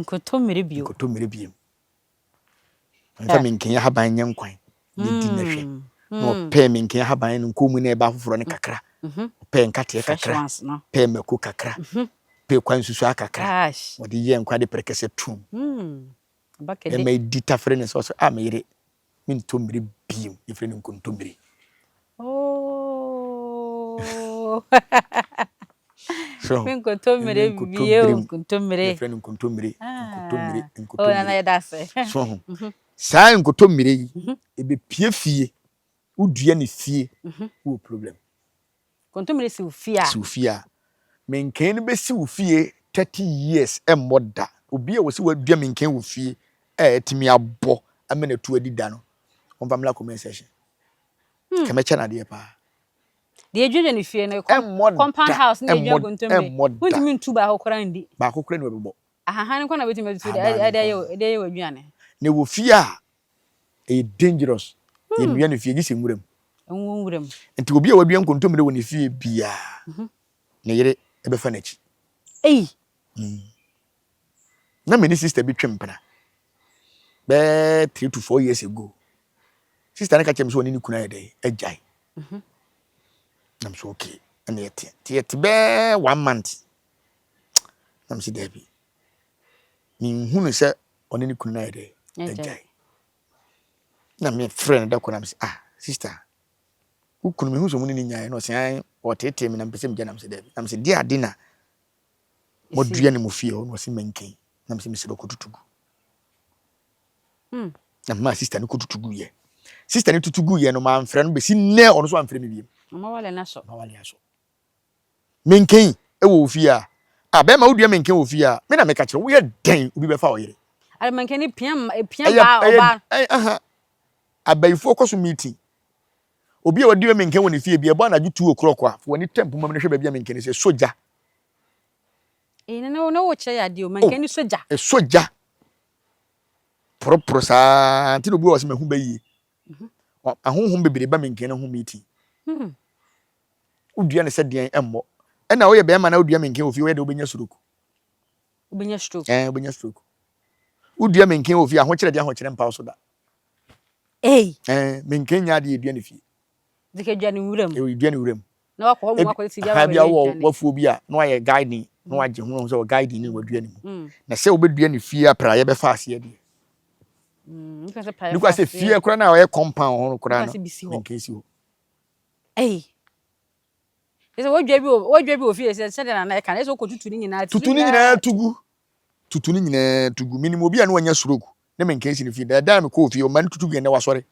Nkotɔ mmere bio. Nkotɔ mmere biem. Ma memfa menken ahaban nyɛ nkwan na di na hwɛ. Hmm. Na hmm. ɔpɛɛ menken ahaban no nkɔn mu na ɛba afoforɔ no kakra. Mhm. Ɔpɛɛ nkateɛ kakra. Pɛɛ mako kakra. Mhm. Pɛɛ kwan susua kakra. Ɔde yɛɛ nkwan de prɛkɛsɛ tuom. Hmm. Ɛma edi tafere ne sɛ ɔsɛ a me yere mentɔ mmire bio yɛfrɛ no nkontommire. Oh. So, nkontommire bio nkontommire. Yɛfrɛ no nkontommire nkontommire ah. nkontommire. Oh, nana yɛda ase. So ho. Mhm. Saa nkontommire yi mhm. ebepie fie wodua ne fie mhm. wɔ problem. Kontommire si wo fie a. Si wo fie a. Menken no bɛsi wo fie 30 years ɛmmɔ da. Obi a wɔsi wadua menken wɔ fie a atumi abɔ ama no atu adi da no, ɔmfa mmra comment section. Hmm. Kɛmɛkyɛ no adeɛ paa. Deɛ edwedwe ne fie no, compound house na edwa kontommire. Wontumi ntu baako koraa ndi. Baako koraa ni wɔbɛbɔ. Ahahan nko na wobɛtumi atutu de ayɛ w'aduane. Na wɔ fie a ɛyɛ dangerous. Hmm. Yɛnnua no fie gye sɛ nwuram. Ɛnwɔ nwuram. Nti obi a wadua nkontommire wɔ ne fie biara, mhm. ne yere ɛbɛfa n'akyi. Ei. Na me ne sister bi twe mpena bɛɛ 3 to 4 years ago. Sister no ka kyerɛ me sɛ ɔne ne kunu ayɛ dɛ agyae. Mhm. Na me sɛ okay, ɛna yɛte. Nti yɛte bɛɛ one month. Na me sɛ daabi. Menhunu sɛ ɔne ne kunu no ayɛ dɛ agyae. Na mefrɛ no da koro na me sɛ ah sister wo kunu mehu sɛ ɔmo ne ne nyaeɛ na ɔsɛ an ɔteetee me na mepɛ sɛ megya na me sɛ daabi. Na me sɛ deɛ ade na modua ne mo fie hɔ na ɔsɛ manken na me sɛ mesrɛ kɔtutu gu. Na memaa sister no kɔtutu gu yɛ. Sister no tutu gu yɛ no mamfrɛ no bɛsi nnɛ ɔno nso amfrɛ me biem. Ɔma wale no asɔ. Ɔma wale asɔ. Menken wɔ wo fie a. Ah bɛrima wodua menken wɔ fie a me na meka kyerɛ wo woyɛ dɛn obi bɛfa wo yere. Ade menken no pia pia baa ɔbaa. Ɛyɛ aha abayifoɔ kɔ so meeting obi a wadua menken wɔ ne fie bi ɛbɔ anadwo 2 o'clock a fa w'ani tɛ mpoma mu no hwɛ baabi a menken no sɛ ɛsɔ gya. Ee na na wo kyerɛ yɛ adeɛ o menken no sɔ gya. Ɛsɔ gya poroporo saa nti na obi wɔ sɛ mahu bɛyie ahonhom bebree ba menken no ho meeting. Hmm. Wodua no sɛ deɛn ɛmmɔ. Ɛna woyɛ bɛrima na wodua menken wɔ fie woyɛ dɛ wobɛnya stroke. Wobɛnya stroke. Ɛɛ wobɛnya stroke. Wodua menken wɔ fie ahokyerɛ deɛ ahokyerɛ mpa wo so da. Ei. Ɛɛ menken nyɛ adeɛ yɛdua ne fie. De ka dua ne nwura mu. Ɛwɔ dua ne nwura mu. Na wakɔ hɔ mu akɔ ti biara bia wɔ wafuo bi a na wayɛ garden na wagye ho sɛ wɔ garden ne wadua ne mu. Mm. Na sɛ wobɛdua ne fie a praeɛ bɛfa aseɛ deɛ. Mm, ne kwa sɛ fie koraa na ɔyɛ compound hɔ no koraa no menken si hɔ. Ei. Sɛ wodwa bi wɔ wodwa bi wɔ fie sɛ sɛdeɛ nana ɛka no ɛsɛ wokɔ tutu ne nyinaa tutu ne nyinaa tugu tutu ne nyinaa tugu menim obi a na wanya stroke ne menka si ne fie da da na mekɔɔ fie ɔma no tutu gu ɛnɛ wasɔre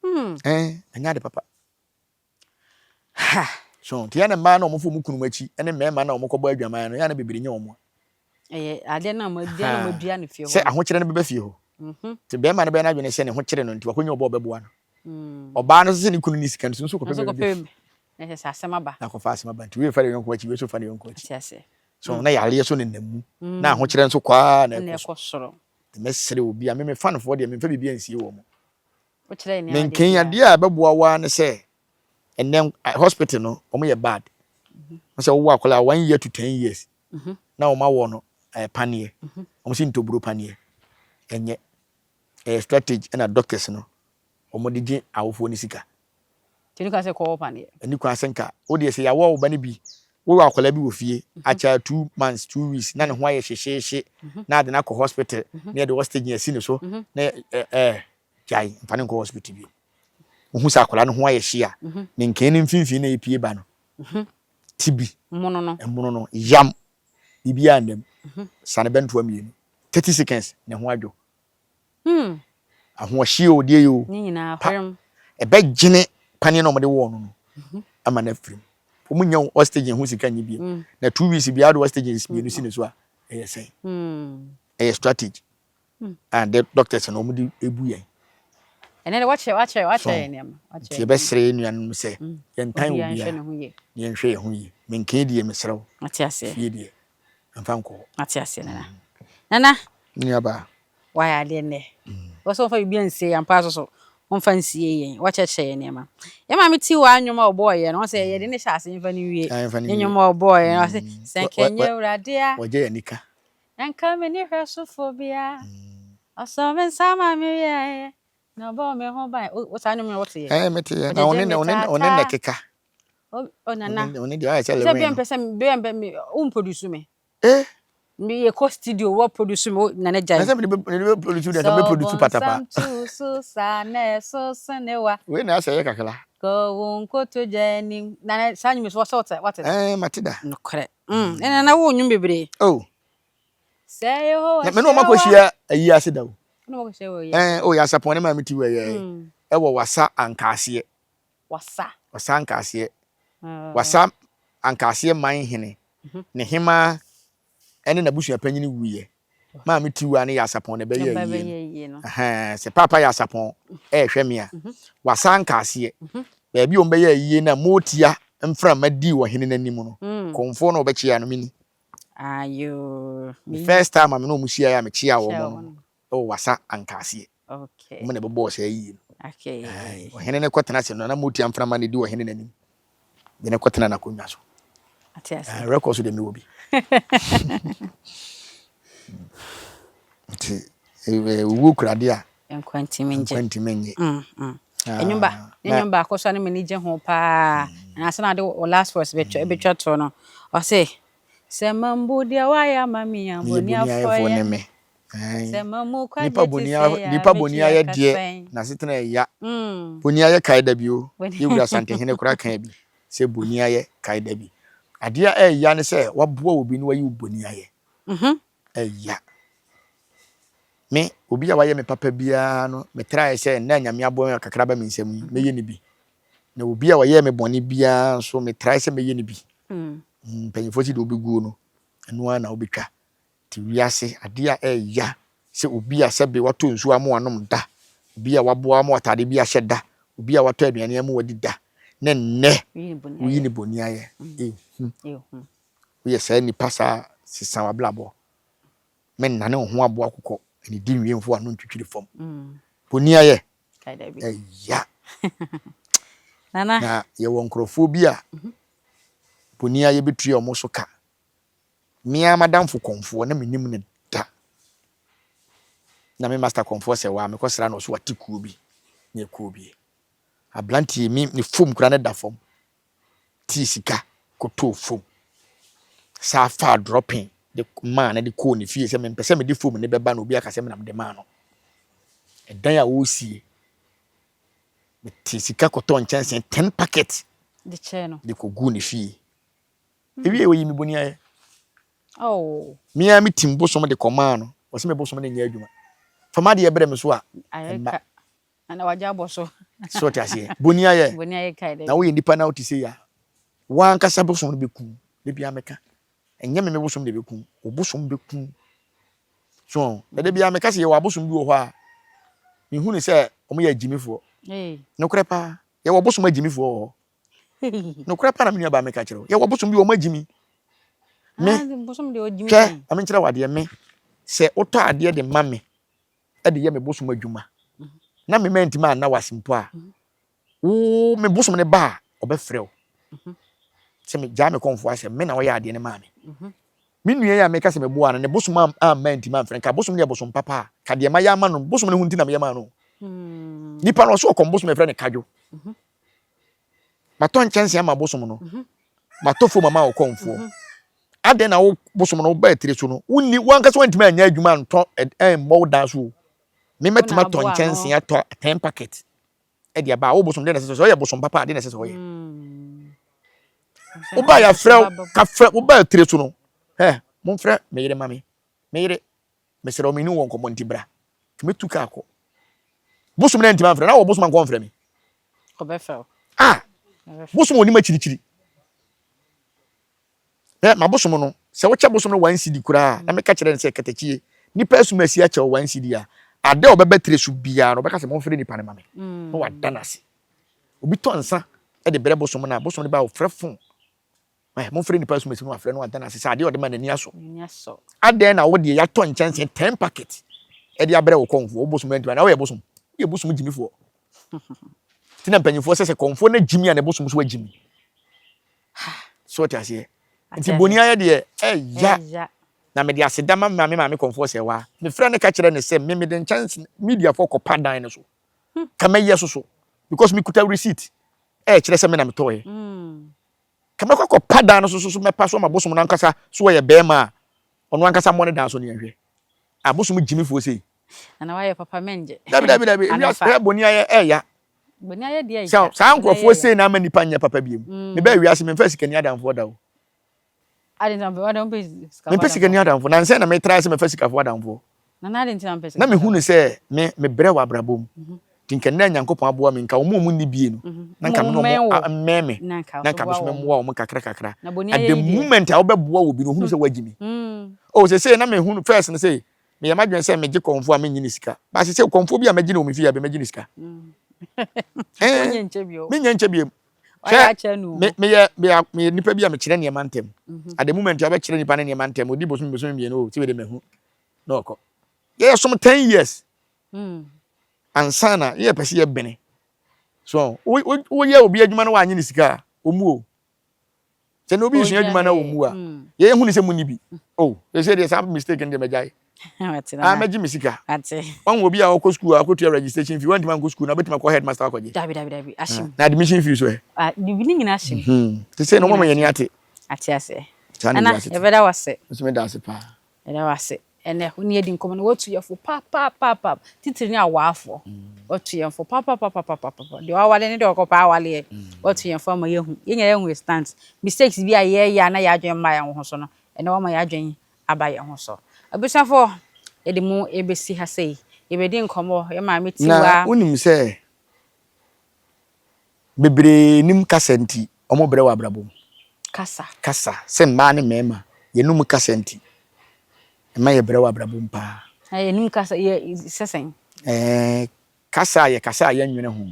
hmm. eh ɛnyɛ ade papa ha so nti yɛne mmaa na wɔfo wɔn kunum akyi ne mmarima na wɔkɔbɔ adwaman no yɛne bebree nyɛ wɔn ɛyɛ adeɛ na mo adeɛ na mo adua no fie hɔ sɛ ahokyerɛ no bɛba fie hɔ mhm. nti bɛrima no bɛyɛ n'adwene sɛ ne ho kyerɛ no nti wakɔnya ɔbɔ ɔbɛboa no mm. ɔbaa no sɛ ne kunu ne sika no so nso kɔpɛ baabi na kyerɛ sɛ asɛm aba na akɔfa asɛm aba nti wei fa ne yɔnko akyi wei nso fa ne yɔnko akyi so na yareɛ so nenam mu mm. na ahokyerɛ nso kɔ ara na ɛkɔ soro mɛsrɛ obi a meme fanfoɔ deɛ memfa biribi ansie wɔ mo menken adeɛ a ɛbɛboa wo ara ne sɛ ɛnɛ hospital no wɔn yɛ bad mhm. sɛ wowɔ akwadaa 1 year to 10 years mhm. na wɔn awɔ no ɛɛ paneɛ mhm. wɔn si ntoburo paneɛ ɛnyɛ ɛyɛ strategy ɛna doctors no wɔn de gye awofoɔ ne sika. Ɛni kwan sɛ kɔwɔ paneɛ. Ɛni kwan sɛ nka o deɛ sɛ yɛawɔ ɔba no bi wowɔ akwadaa bi wɔ fie akyɛ 2 months 2 weeks na ne ho ayɛ hyehyeehye na ade no akɔ hospital na yɛde oxygen asi ne so na ɛɛ ɛɛ gyae mfa ne nkɔ hospital bi wohu sɛ akwadaa no ho ayɛ hye a ne nkɛn ne mfimfini na epie ba no ti bi mmono no mmono no yam biribiara nnam sane bɛntoa mmienu 30 seconds ne ho adwo ahoɔhye o deɛ yi o ne nyinaa pa hwɛm ɛbɛgyene paneɛ na wɔde wɔɔ no no ama no afiri mu wɔn nya oxygen ho sika nye biem na 2 weeks biara de oxygen mmienu si ne so a ɛyɛ sɛn ɛyɛ strategy a the doctors no wɔn de ebu yɛn ɛnɛ de wakyerɛ wakyerɛ wakyerɛ yɛn nneɛma nti yɛbɛsrɛ yɛn nuanom sɛ yɛntan obiara nhwɛ obiara ne ho yie na yɛnhwɛ yɛn ho yie menkɛn deɛ mesrɛ wo ate aseɛ fie deɛ mfa nkɔ hɔ ate aseɛ nana nana me nuabaa. Wayɛ adeɛ nnɛ. Wɔ sɛ wɔmfa biribi ansie yɛn ampa so so wɔmfa nsie yɛn. Wakyerɛkyerɛ yɛn nneɛma. Yɛn maame ti wɔ anwom a ɔbɔɔ yɛn no, wɔn sɛ yɛde ne hyɛ ase mfa no nwie. Ne nnwom a ɔbɔɔ yɛn, ɔse sɛ nka ɛnyɛ Awurade a. Wɔgye yɛn nika. Nka menni hwɛsofoɔ biara. Ɔsɔ me nsa ma me wieɛ. Na ɔbɔɔ me ho ban. Wo saa nnwom no wote yɛ? Ɛɛ mete yɛ. Na ɔne ɔne na ɛkeka. O nana. Ɔne deɛ ayɛ sɛ lewin. Sɛ bia mpɛ sɛ bia mpɛ me wo mproduce me. Eh. Me yɛ kɔ studio wɔ produce me nana gyae. Na sɛ me de bɛ produce deɛ nka me produce patapa. Sɛ ɔbɔnsam tu so saa na ɛso sene wa. Wei na asɛ yɛ kakra. Kɔ wo nkotodwe anim. Nana saa nnwom yi so wɔ sɛ wote wate. Ɛɛ mate da. Nokorɛ. Mm nana wo nnwom bebree. Oh. Sɛ Yehowa Na me ne wɔn akɔhyia ayi ase da o. Wo ne wɔn akɔhyia wɔ ayi ase. Ɛɛ o yɛ asapɔn ne maame ti wɔ yɛ ɛwɔ wasa ankaaseɛ. Wasa. Wasa ankaaseɛ. Wasa ankaaseɛ man hene. Ne hemaa ɛne n'abusua panyin wuiɛ. Maame ti wɔ ne yɛ asapɔn na ɛbɛyɛ ayie no. Ɛhɛn sɛ paapa yɛ asapɔn ɛɛhwɛ me a. Wasa ankaaseɛ. Baabi a wɔn bɛyɛ ayie na motia mframa dii wɔ hene n'anim no. Kɔnfoɔ na ɔbɛkyea no mini. Ayoo. Me first time a me ne wɔn hyiaeɛ a mekyeaa wɔn no wɔ Wassa Ankaaseɛ. Okay. Wɔn na ɛbɛbɔɔ saa yie no. Okay. Aye. Ɔhene no kɔtena ase no na motia mframa na ɛdi ɔhene n'anim. De no kɔtena n'akonnwa so. Ate ase. Ah, record so deɛ mewɔ bi. Nti owuo kura adeɛ a. Nkwa ntumi ngye. Nkwa ntumi ngye. Mm, mm. Ɛnwom ba, ɛnwom baako so a na m'ani gye ho paa. Na ase na ade o last verse betwa betwa to no. Ɔse, sɛ mambu deɛ wayɛ ama me a, boniafoɔ ne me. Sɛ mammu Nipa kwagye te sɛ yɛ a, nipa boni mɛtwi ayɛ deɛ akasɛn. n'asetena ɛya. Boni ayɛ kae da bi o. Yɛ wura Asantehene koraa kaa bi sɛ boni ayɛ kae da bi. Adeɛ a ɛya ne sɛ waboa obi na wayi wo boni ayɛ. Ɛya. Me, obi a wayɛ me papa biara no, metrae sɛ nna a Nyame aboa me kakra aba me nsam yi, mɛyɛ no bi. Na obi a ɔyɛɛ me bɔne biara nso, metrae sɛ mɛyɛ no bi. Mpanyimfoɔ se deɛ wobɛguo no, ɛno ara na wobɛtwa. Nti wiase, adeɛ a ɛya sɛ obi a sɛbe watɔ nsuo ama wanom da, obi a waboa ama w'ataade bi ahyɛ da, obi a watɔ aduane ama wadi da, na nnɛ woyi ne bɔne ayɛ, ɛhu. Woyɛ saa nipa saa a, sesa w'abrabɔ. Mennane wo ho aboa kokɔ, nnidi nwie mfa w'ano ntwitwiri fam. Boni ayɛ ɛya. Na yɛwɔ nkurɔfoɔ bi a boni ayɛ bɛtua wɔn so ka. Me ara m'adamfo kɔmfoɔ na mennim no da. Na me master kɔmfoɔ sɛ waa mekɔsra no ɔso wate kuo bi ne ɛkuo bi. Abranteɛ mi ne fom koraa ne da fam. tii sika kɔtɔɔ foam saa faa dropping de maa no de kɔɔ ne fie sɛ mempɛ sɛ mede foam no bɛba na obi aka sɛ me na mede maa no. Ɛdan a wɔresie metee sika kɔtɔɔ nkyɛnsee ten packet de kyɛɛ no de kɔguu ne fie. Ewie oyi me boni ayɛ. Oh. Me ara me tim bosom de kɔmaa no. Ɔsɛ me bosom no nyɛ adwuma. Fa m'adeɛ brɛ me so a ɛmma. Ana wagye abɔ so. So ɔte aseɛ. Boni ayɛ. Boni ayɛ kae dɛ. Na woyɛ nipa na wote sei a, w'ankasa bosom no bɛku wo. Da biara meka. Ɛnyɛ me me bosom na ɛbɛku wo. Wo bosom bɛku wo. So na da biara meka sɛ yɛwɔ abosom bi wɔ hɔ a, mehu ne sɛ wɔyɛ agyimifoɔ. Nokorɛ paa. Yɛwɔ bosom agyimifoɔ wɔ hɔ. Nokorɛ paa na me nua baa meka kyerɛ wo. Yɛwɔ bosom bi wɔ wɔn agyimi. Me, ah, hwɛ, ma menkyerɛ wo adeɛ me, sɛ wotɔ adeɛ de ma me de yɛ me bosom adwuma na me mantumi anna wase mpo a, wo me bosom no ba a, ɔbɛfrɛ wo sɛ megyaa me kɔmfoɔ asɛm, me na ɔyɛ adeɛ no maa me. Me nua yi a meka sɛ meboa no, ne bosom amma antumi amfrɛ nka bosom no yɛ bosom papa a, ka deɛ mayɛ ama no, bosom no ho nti na meyɛ maa no. Nipa no ɔso ɔkɔm bosom yɛfrɛ no kadwo. Matɔ nkyɛnse ama bosom no. Matɔ fom ama ɔkɔmfoɔ. Adɛn na wo bosom no wobaa tiri so no, wonni wankasa wantumi anyɛ adwuma antɔ ɛmmɔ wo dan so o. Me mɛtumi atɔ nkyɛnse atɔ ten packet ɛde aba a wo bosom deɛ na ɛsɛ sɛ ɔyɛ bosom papa a deɛ na ɛsɛ sɛ ɔyɛ. Wobaa yɛafrɛ wo ka frɛ wobaa tiri so no, hɛ momfrɛ me yere ma me. Me yere Mesrɛ wo, me ne wo wɔ nkɔmmɔ nti bra. Nti mɛtu kaa kɔ. Bosom no antimi amfrɛ, na wɔ bosom ankɔ mfrɛ me. Ɔbɛfrɛ wo. Ah! Bosom onim akyirikyiri. Hwɛ, ma bosom no, sɛ wokyɛ bosom no one cedi koraa na meka kyerɛ no sɛ katakyie, nipa asum asi akyɛ wo one cedi a, ade a ɔbɛba tire so biara no, ɔbɛka sɛ momfrɛ nipa no ma me. Na wada no ase. Obi tɔ nsa de brɛ bosom no a, bosom no ba a ɔfrɛ fon Ɛ, momfrɛ nipa asumasi no afrɛ no ada no ase sɛ adeɛ a ɔde ma n'ani asɔ. N'ani asɔ. Adɛn na wo deɛ yɛatɔ nkyɛnsee ten packet. de abrɛ wo kɔmfoɔ, wo bosom antumi anaa woyɛ bosom, woyɛ bosom gyimifoɔ. Nti na mpanyinfoɔ sɛ sɛ kɔmfoɔ no agyimi a ne bosom so agyimi. So ɔte aseɛ. Nti boni ayɛ deɛ ɛya. Na mede aseda ma me maame kɔmfoɔ sɛ wa. Mefrɛ no ka kyerɛ ne sɛ me mede nkyɛnse mediafoɔ kɔpa dan no so. Ka mɛyɛ so so because mekuta receipt ɛkyerɛ sɛ me na metɔɔɛ. Ka mɛkɔ akɔpa dan no so so mɛpa so ama bosom no ankasa so ɔyɛ bɛrima a ɔno ankasa mmɔ ne dan so ne yɛnhwɛ. Abosom gyimifoɔ sei. Nana wayɛ papa mɛngye. Dabi dabi dabi ewiase hwɛ boni ayɛ ɛya. Boni ayɛ deɛ ɛya. Sɛ saa nkurɔfoɔ sei na ama nipa nyɛ papa biem. Mebaa wiase memfa sikani adamfoɔ da o. Mempɛ sikani adamfo. Nansa na metrae sɛ mɛfa sikafoɔ adamfoɔ. Na mehu no sɛ me mebrɛ wɔ abrabɔ mu. Mhm. Nti nka nnɛ Nyankopɔn aboa me nka wɔn a wɔn nni bie no. Mhm. Na nka me ne wɔn mmɛn me. Na nka me so mɛmmoa wɔn kakra kakra. At the moment a wobɛboa wɔ bi no, ohunu sɛ woagyi me. Mm. Oh, sɛ na mehu no first no sɛ meyɛ m'adwene sɛ megye kɔmfoɔ a mennye ne sika. Ba sɛ sɛ kɔmfoɔ bi a mɛgye no wɔ me fie a bɛmɛgye ne sika. Mm. Eh, menyɛ nkyɛ bio. Hwɛ, me meyɛ meyɛ meyɛ nipa bi a mekyerɛ nneɛma ntɛm. Mhm. At the moment a wobɛkyerɛ nipa ne nneɛma ntɛm, odi bosom bosom mmienu o, ti wei de mahu na ɔkɔ. Yɛyɛ som 10 years. Mm. Ansa na yɛ pɛ sɛ yɛbene. So, woyɛ obi adwuma na wanyɛ ne sika a, ɔmu o. Sɛ na obi resua adwuma na ɔmmu a, yɛyɛ hu ne sɛ munni bi. Oh, sɛ deɛ saa mistake no deɛ mɛgyae. Ah, mɛgye me sika. Wɔn obi a ɔkɔ sukuu a ɔkɔtua registration fee, wɔntumi ankɔ sukuu na ɔbɛtumi akɔ headmaster akɔgye. Dabi dabi dabi, ahyem. Na admission fee so ɛ? Ah, bibi ne nyinaa ahyem. Hmm. Te sɛ na wɔn ama yɛn ani ate. Ate aseɛ. Saa na wiase te. Yɛbɛda wo ase. Nso meda ase paa. Yɛda wo ase. Ɛnnɛ, wo ne yɛn adi nkɔmmɔ no, woatu yɛn fo papaapapa, titiri ne awaafoɔ. Woatu yɛn fo papapapapapa. Deɛ wawale ne deɛ ɔkɔpɛ awaleɛ. Woatu yɛn fo ama yɛahu. Yɛn nyinaa yɛahu yɛn stand. Mistakes bi a yɛyɛ a na yɛn adwene mma yɛn ho so no, ɛnnɛ woama yɛn adwene aba yɛn ho so. Abusuafoɔ, yɛde mo rebɛsi ha sei. Yɛbɛdi nkɔmmɔ, yɛn maame Tiwa. Na wonim sɛ Bebree nim kasa nti wɔn brɛ wɔ abrabɔ mu. Kasa. Kasa, sɛ mmaa ne mmarima, yɛnum kasa nti ɛma yɛ brɛ wɔ abrabɔ mu paa. Na yɛnum kasa, yɛ sɛ sɛn? Ɛɛ, kasa a yɛ kasa a yɛnwene ho.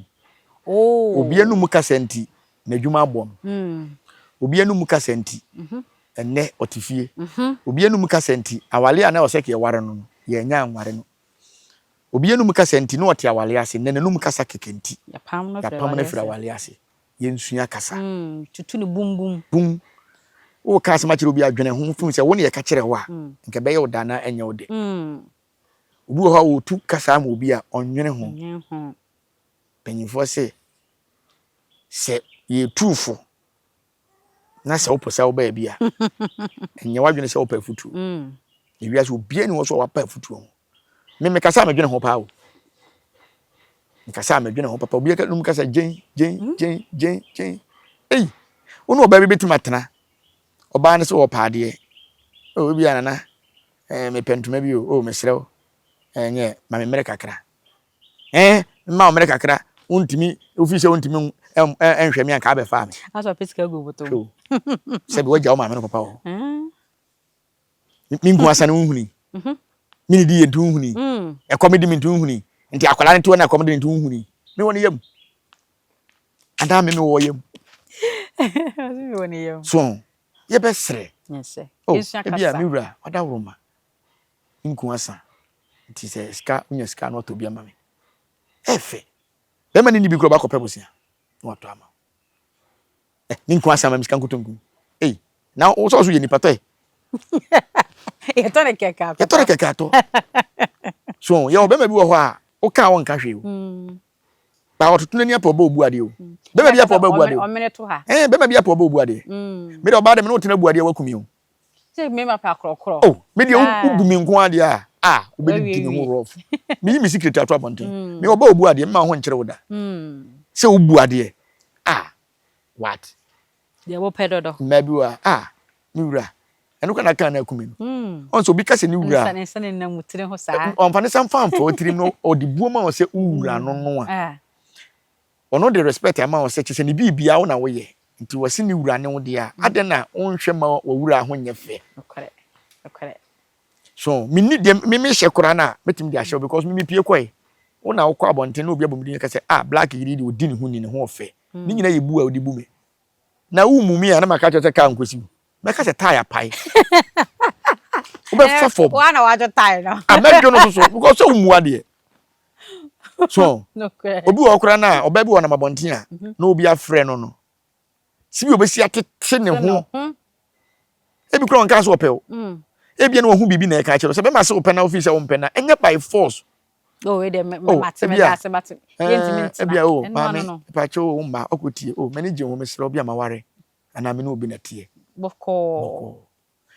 Oh. Obi anum kasa nti n'adwuma abɔ no. Mm. Obi anum kasa nti mm-hmm. ɛnnɛ ɔte fie. Mm-hmm. Obi anum kasa nti awale a na ɔsɛ kɛ yɛware no no, yɛanya anware no. Obi anum kasa nti na ɔte awale ase, nnɛ n'anum kasa kɛkɛ nti, Yɛapam no afiri awale ase. Yɛnsua kasa. Tutu no bum bum. Bum. Woreka asɛm akyerɛ obi a, dwene ho hu sɛ wo na yɛka kyerɛ wo a, nka ɛbɛyɛ wo dɛ anaa ɛnyɛ wo dɛ. Obi wɔ hɔ a ɔtu kasa ama obi a, ɔnnwene ho. Mpanyimfoɔ se, sɛ yɛtu fo na sɛ wopɛ sɛ wobɛyɛ bi a, ɛnyɛ w'adwene sɛ wopɛ afutuo. Mm. Ewiase obiara ni hɔ so a wapɛ afutuo ho. Me mekasa a medwene ho paa o. Mekasa a medwene ho papa. Obi num kasa gyen gyen mm. gyen gyen gyen. Ei, wo ne ɔbaa bi bɛtumi atena. Ɔbaa no sɛ ɔpɛ adeɛ. O ebi a nana, eh, mepɛ ntoma bi o. O mesrɛ wo. Ɛnyɛ, ma me mmerɛ kakra. Ɛɛ, mma wo mmerɛ kakra, wontumi, wofiri sɛ wontumi nhwɛ me anka abɛfaa me. Asɔ apɛ sika gu bɔtɔ mu. Sɛbi wagya wo maame no papa wɔ hɔ. Me nku asa no wohuni. Mhm. Me ne di yɛ nti wohuni. Mm. Ɛkɔm di me nti wohuni. Nti akwadaa no te hɔ na ɛkɔm de nti wohuni. Me wɔ ne yam. Anaa me me wɔ yam. So yɛbɛsrɛ. Oh, ebi a me wura ɔdawuruma. nku asa nti sɛ sika wonya sika na watɔ bi ama me ɛfɛ bɛrima ne ni bi kura ɔba kɔpɛ bosia na watɔ ama ɛ ne nku asa ma me sika nkoto nku ei na wo sɛ ɔso yɛ nipa tɔ ɛ yɛtɔ ne kɛkɛ atɔ yɛtɔ ne kɛkɛ atɔ so yɛ ɔbɛrima bi wɔ hɔ a woka a wɔnka hwee o mm. ba ɔtoto n'ani apɛ ɔbɛ obu adeɛ o mm. bɛrima bi apɛ ɔbɛ obu adeɛ o ɛɛ bɛrima bi apɛ ɔbɛ obu adeɛ mm. mi de ɔbaa de mi ne wotena bu adeɛ wakumi o Sɛ mmarima pɛ akorɔkorɔ. Oh, me deɛ wobu me nko adeɛ a, a wobɛdidi me ho rough. Meyi me secret ato abɔnten. Mm. Me ɔba obu adeɛ, mma ho nkyerɛ wo da. Mm. Sɛ wobu adeɛ, a what? Deɛ wopɛ dɔdɔ. Mmaa bi wɔ a, a me wura. Ɛno kora na aka na akumi no. Mm. Ɔn sɛ obi ka sɛ ne wura. Ne nsa ne nam wo tiri ho saa. Ɔmfa ne nsa mfa mfa wo tirim no, ɔde buo ma wo sɛ wo wura no no a. Ah. Ɔno de respect ama wo sɛ kyerɛ sɛ ne biribiara wo na woyɛ nti wɔse ne wura ne wo deɛ a adɛn na wonhwɛ ma w'awura ho nyɛ fɛ. Nokorɛ nokorɛ. So menni deɛ me mehyɛ koraa no a mɛtumi de ahyɛ wo because me mepie kɔe wo na wokɔ abɔnten na obi abɔ me din ka sɛ ah black yere yi deɛ ɔdi ne ho ni ne ho ɔfɛ ne nyinaa yɛ bu a wode bu me na wommu me a na maka kyerɛ sɛ kaa nkɔsi wo mɛka sɛ tae apae. Wobɛfa fam. Woa na wadwo tae no. Ah, mɛdwo no soso because sɛ wommu adeɛ. So, obi wɔ hɔ koraa no a, ɔbaa bi wɔ nam abɔnten a, mhm. na obi afrɛ no no. Si bi obesi atete ne ho. Ebi koraa ɔnka sɛ ɔpɛ o. Mm. Ebi na wahu biribi na ɛka kyerɛ sɛ bɛma sɛ wopɛ na wofi sɛ wompɛ na ɛnyɛ by force. Oh, wei deɛ mate meda ase mate. Yɛntumi ntena. Ebia o, maame, pakyɛ o, mma ɔkɔtie o, m'ani gye ho mesrɛ obi a maware anaa me ne obi na teɛ. Bɔkɔɔ. Bɔkɔɔ.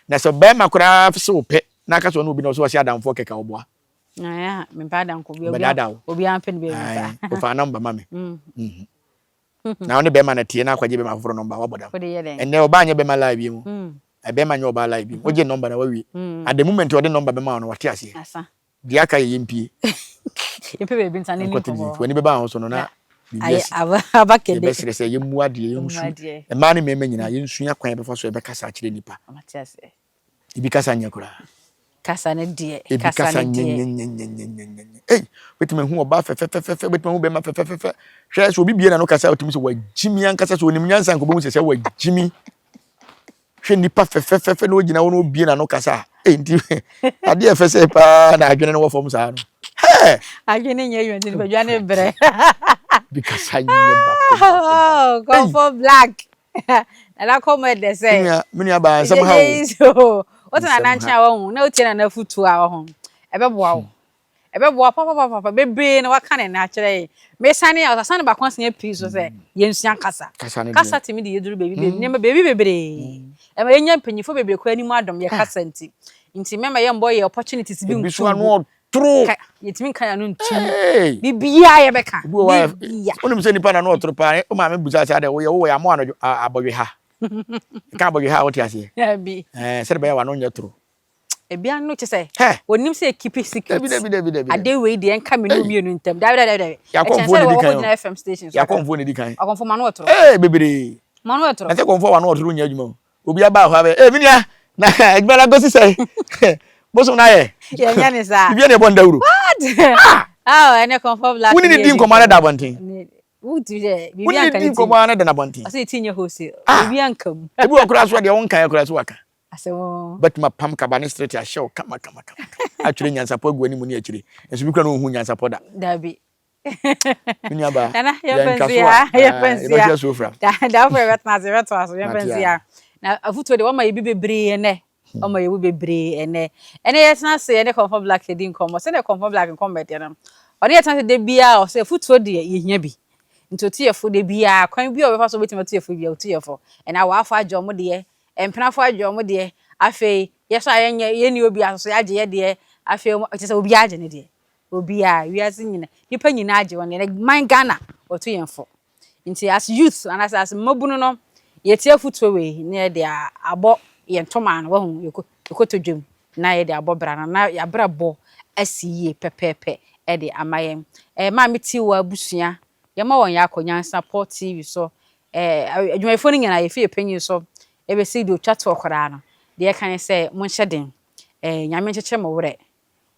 Na sɛ bɛrima koraa se wo pɛ na aka sɛ ɔne obi na ɔsɛ ɔse adamfoɔ kɛkɛ a ɔboa. Mempɛ adamfo bi Ɔbɛdaadaa wo. Obiara mpɛ ne baabi saa. Ɔfa nɔmba ma me. Mm. Na ɔne bɛrima na teɛ na akɔgye bɛrima foforɔ nɔmba wabɔ dam. Ɛnɛ ɔbaa nyɛ bɛrima lie bio mu. Bɛrima nyɛ ɔbaa lie bio mu. Wogye nɔmba na wawie. At the moment ɔde nɔmba bɛma wo no wate aseɛ. Deɛ aka yɛ yɛmpie. Yɛmpɛ baabi nsa ne ni nkɔmmɔ. W'ani bɛba ho so no na biribi asi. Aba kɛde. Yɛbɛsrɛ sɛ yɛmmu adeɛ, yɛnsu. Mmaa ne mmarima nyinaa yɛnsua kwan yɛbɛfa so yɛbɛkasa akyerɛ nnipa. Ebi kasa nyɛ koraa. Kasa ne deɛ. Ebi kasa nyɛ nyɛ nyɛ nyɛ nyɛ nyɛ nyɛ. Ei, wobɛtumi ahu ɔbaa fɛfɛfɛfɛ, wobɛtumi ahu bɛrima fɛfɛfɛfɛ. Hwɛ sɛ obi bie n'ano kasa a wotumi sɛ wagyimi ankasa sɛ onim nyansa nka wobɛhu sɛ sɛ wagyimi. Hwɛ nipa fɛfɛfɛfɛ na ogyina hɔ na obie n'ano kasa a. Ei, nti adeɛ ɛfɛ sɛ paa na adwene no wɔ fam saa no. Hɛɛ! Adwene nyɛ adwuma nti nipadua ne brɛ. Bi kasa nyɛ baako baako. Kɔmfɔ black. Nana kɔm ɛdɛ sɛ. Me nua baa nsɛm ha o. Wote nana nkyɛn a wahu na wotie nana afutuo a wahu. Ɛbɛboa wo. Ɛbɛboa wo papapapa bebree na waka ne nna akyerɛ yɛn. Mesane a ɔsane baako asen apii so sɛ yɛnsua kasa. Kasa tumi de yɛduru baabi baabi nneɛma baabi bebree. Ɛma yɛnya mpanyinfoɔ bebree kɔ anim adom yɛ kasa nti. Nti mɛma yɛmbɔ yɛ opportunities bi nto gu. Toro. Ka yɛtumi nka yɛn ano ntum. Biribiara yɛbɛka. Biribiara. Wonim sɛ nipa na no ɔtoro paa. Wo maame busa sɛ adɛ woyɛ wowɔ yɛ amoa anadwo abɔdwe ha. Ka abɔdwe ha a wote aseɛ. Dabi. Ɛɛ sɛde bɛyɛ wano nyɛ toro. Ebi ano kyɛ sɛ. Onim sɛ keep it secret. Dabi dabi dabi dabi. Ade wei deɛ nka me no mmienu ntam. Dabi dabi dabi. Yakɔnfoɔ na di kan. Wɔkɔ FM station. Yakɔnfoɔ na di kan. Akɔnfoɔ ma no ɔtoro. Ee bebree. Ma no ɔtoro. Na sɛ kɔnfoɔ wa no ɔtoro nyɛ adwuma o. Obi aba hɔ abɛ, ee me nua, na adwuma no akosi sɛn? Bosom no ayɛ. Yɛnyɛ ne saa. Biribiara na ɛbɔ ndawuro. What? Ah! Oh, ɛne kɔnfɔ black. Wone ne di nkɔmmɔ ara da abɔnten. Wotumi sɛ biribi anka ne ti. Wone ne di nkɔmmɔ ara da abɔnten. Ɔsɛ ti nyɛ hose. Ah! Biribi anka mu. Ebi wɔ koraa so a deɛ wonkaeɛ koraa so waka. Asɛm. Bɛtumi apam kaba ne straight ahyɛ wo kama kama kama. Atwerɛ nyansapɔ agu anim ne akyire. Nso bi koraa na ɔnhu nyansapɔ da. Dabi. Me nua baa. Nana yɛmfa nsi ha yɛmfa nsi ha. Yɛbɛhwɛ so fra. Da fo yɛbɛtena ase yɛbɛtoa so yɛmfa nsi ha. Na afutuo deɛ wɔma yɛ bi bebree ɛnɛ. Wɔma yɛ bi bebree ɛnɛ. Ɛnɛ yɛtena ase yɛne Kɔmfɔ Black yɛdi nkɔmmɔ. Sɛdeɛ Kɔmfɔ Black nkɔmmɔ ɛteɛ no, ɔne yɛtena ase da biara ɔsɛ afutuo deɛ yɛhia bi. Nti ɔtu yɛ fo da biara kwan bi a ɔbɛfa so ɔbɛtumi atu yɛ fo biara ɔtu yɛ fo. Ɛnɛ awaafo agye wɔn deɛ, mpenafo agye wɔn deɛ, afei yɛ so a yɛnyɛ yɛnni obiara so so yɛagye yɛ deɛ, afei kyerɛ sɛ obiara agye ne deɛ. Obiara, wiase nyina, nipa nyinaa agye wɔn deɛ. Man Ghana, wɔtu yɛn fo. Nti as youth anaasɛ as mmabunu no, yɛtie afotuo wei na yɛde abɔ yɛn ntoma ano, wahu, yɛkɔ yɛkɔtɔ dwam na yɛde abɔ bra no na yɛabrabɔ asi yie pɛpɛɛpɛ de ama yɛn. Eh, Maame Tiwa abusua, yɛma wɔn yɛakɔ Nyansapɔ TV so. Eh, adwumayɛfoɔ no nyinaa, yɛfi yɛn panyin so ɛbɛsi deɛ ɔtwa toɔ koraa no, deɛ yɛka ne sɛ monhyɛ den. Eh, Nyame nkyekyere mo werɛ.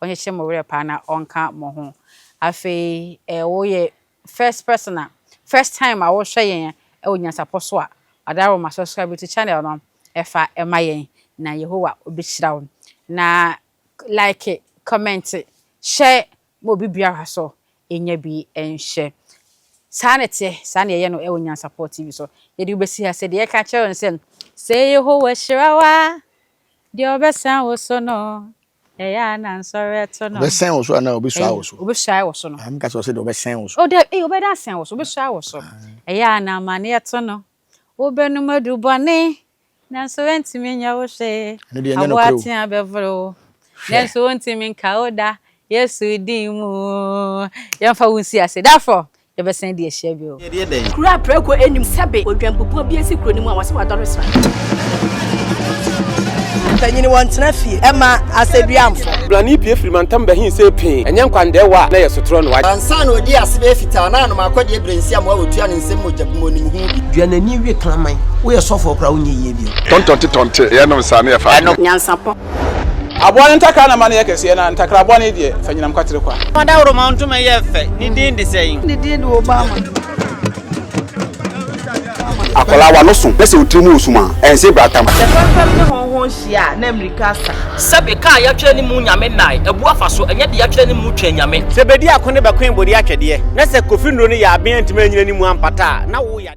Ɔnkyekye mo werɛ paa na ɔnka mo ho. Afei eh wo yɛ first person a first time a wohwɛ yɛn wɔ nyansapɔ so a Adaworoma subscribe to channel no fa ma yɛn na Yehowa ɔbɛhyira wo. Na like, comment, share ma obi biara so nya bi nhwɛ. Saa na ɛteɛ, saa na yɛyɛ no wɔ Nyansapɔ TV so. Yɛde wo bɛsi ha sɛ deɛ yɛka kyerɛ wo ne sɛ, sɛ Yehowa hyira wo a, deɛ ɔbɛsan wo so no, Ɛyɛ a na nsɔre to no. Ɔbɛsɛn wo so anaa ɔbɛsuae wo so? Ɔbɛsuae wo so no. Ah, meka sɛ ɔsɛ deɛ ɔbɛsɛn wo so. Oh, dɛ, ei, ɔbɛda asɛn wo so, ɔbɛsuae wo so. Ɛyɛ a na amaneɛ to no. Wobɛnom adu bɔne, nanso ɛntumi nyɛ wo hwee. Ɛno deɛ ɛnyɛ Aboa nokorɛ o. tea bɛvoro wo, Hwɛ. nanso wontumi nka wo da. Yesu din mu. Yɛmfa wo nsi ase. Therefore, Yɛbɛsan adi ahyia bio. Kuro a prako nnim sɛbe odwanbubuo bi asi kuro no mu a wɔse wadɔre sra. Mpanyini wɔntena fie ɛma asɛduamfo. Blani pue firi mantam bɛhe see pee, ɛnyɛ nkwandɛɛwa a na ɛyɛ sotorɔ no wagye. Ansa na odii ase bɛyɛ fitaa na anom akɔdeɛ berɛ nsi amoa wɔtua ne nsam mogya bu mu onim ho bi. Dua n'ani we kraman. Woyɛ sɔfoɔ koraa wonyɛ yie bio. Tɔntɔnte tɔnte yɛnom saa ne yɛfa adwene. Nyansapɔ. Aboa no ntakra na ma no yɛ kɛseɛ, na ntakra bɔne deɛ, fa nyinam kwatere kwa. Ɔdawuroma ntoma yɛ fɛ, ne din de sɛn? Ne din de Obama. Akwadaa w'ano so na sɛ wo tiri mu wɔ sum a, ɛnse bratam. Sɛ fɛmfɛm ne hɔnho. Onyankopɔn hyia a, na mmirika asa. Sɛbe kaa yɛatwerɛ ne mu Nyame nnae, abu afa so, ɛnyɛ de yɛatwerɛ ne mu Twɛn Nyame. Sɛ bedi ako ne bɛkoe bode atwɛdeɛ, na sɛ Kofi nnuro no yɛ aben antumi anyina ne mu ampata a, na wo ya.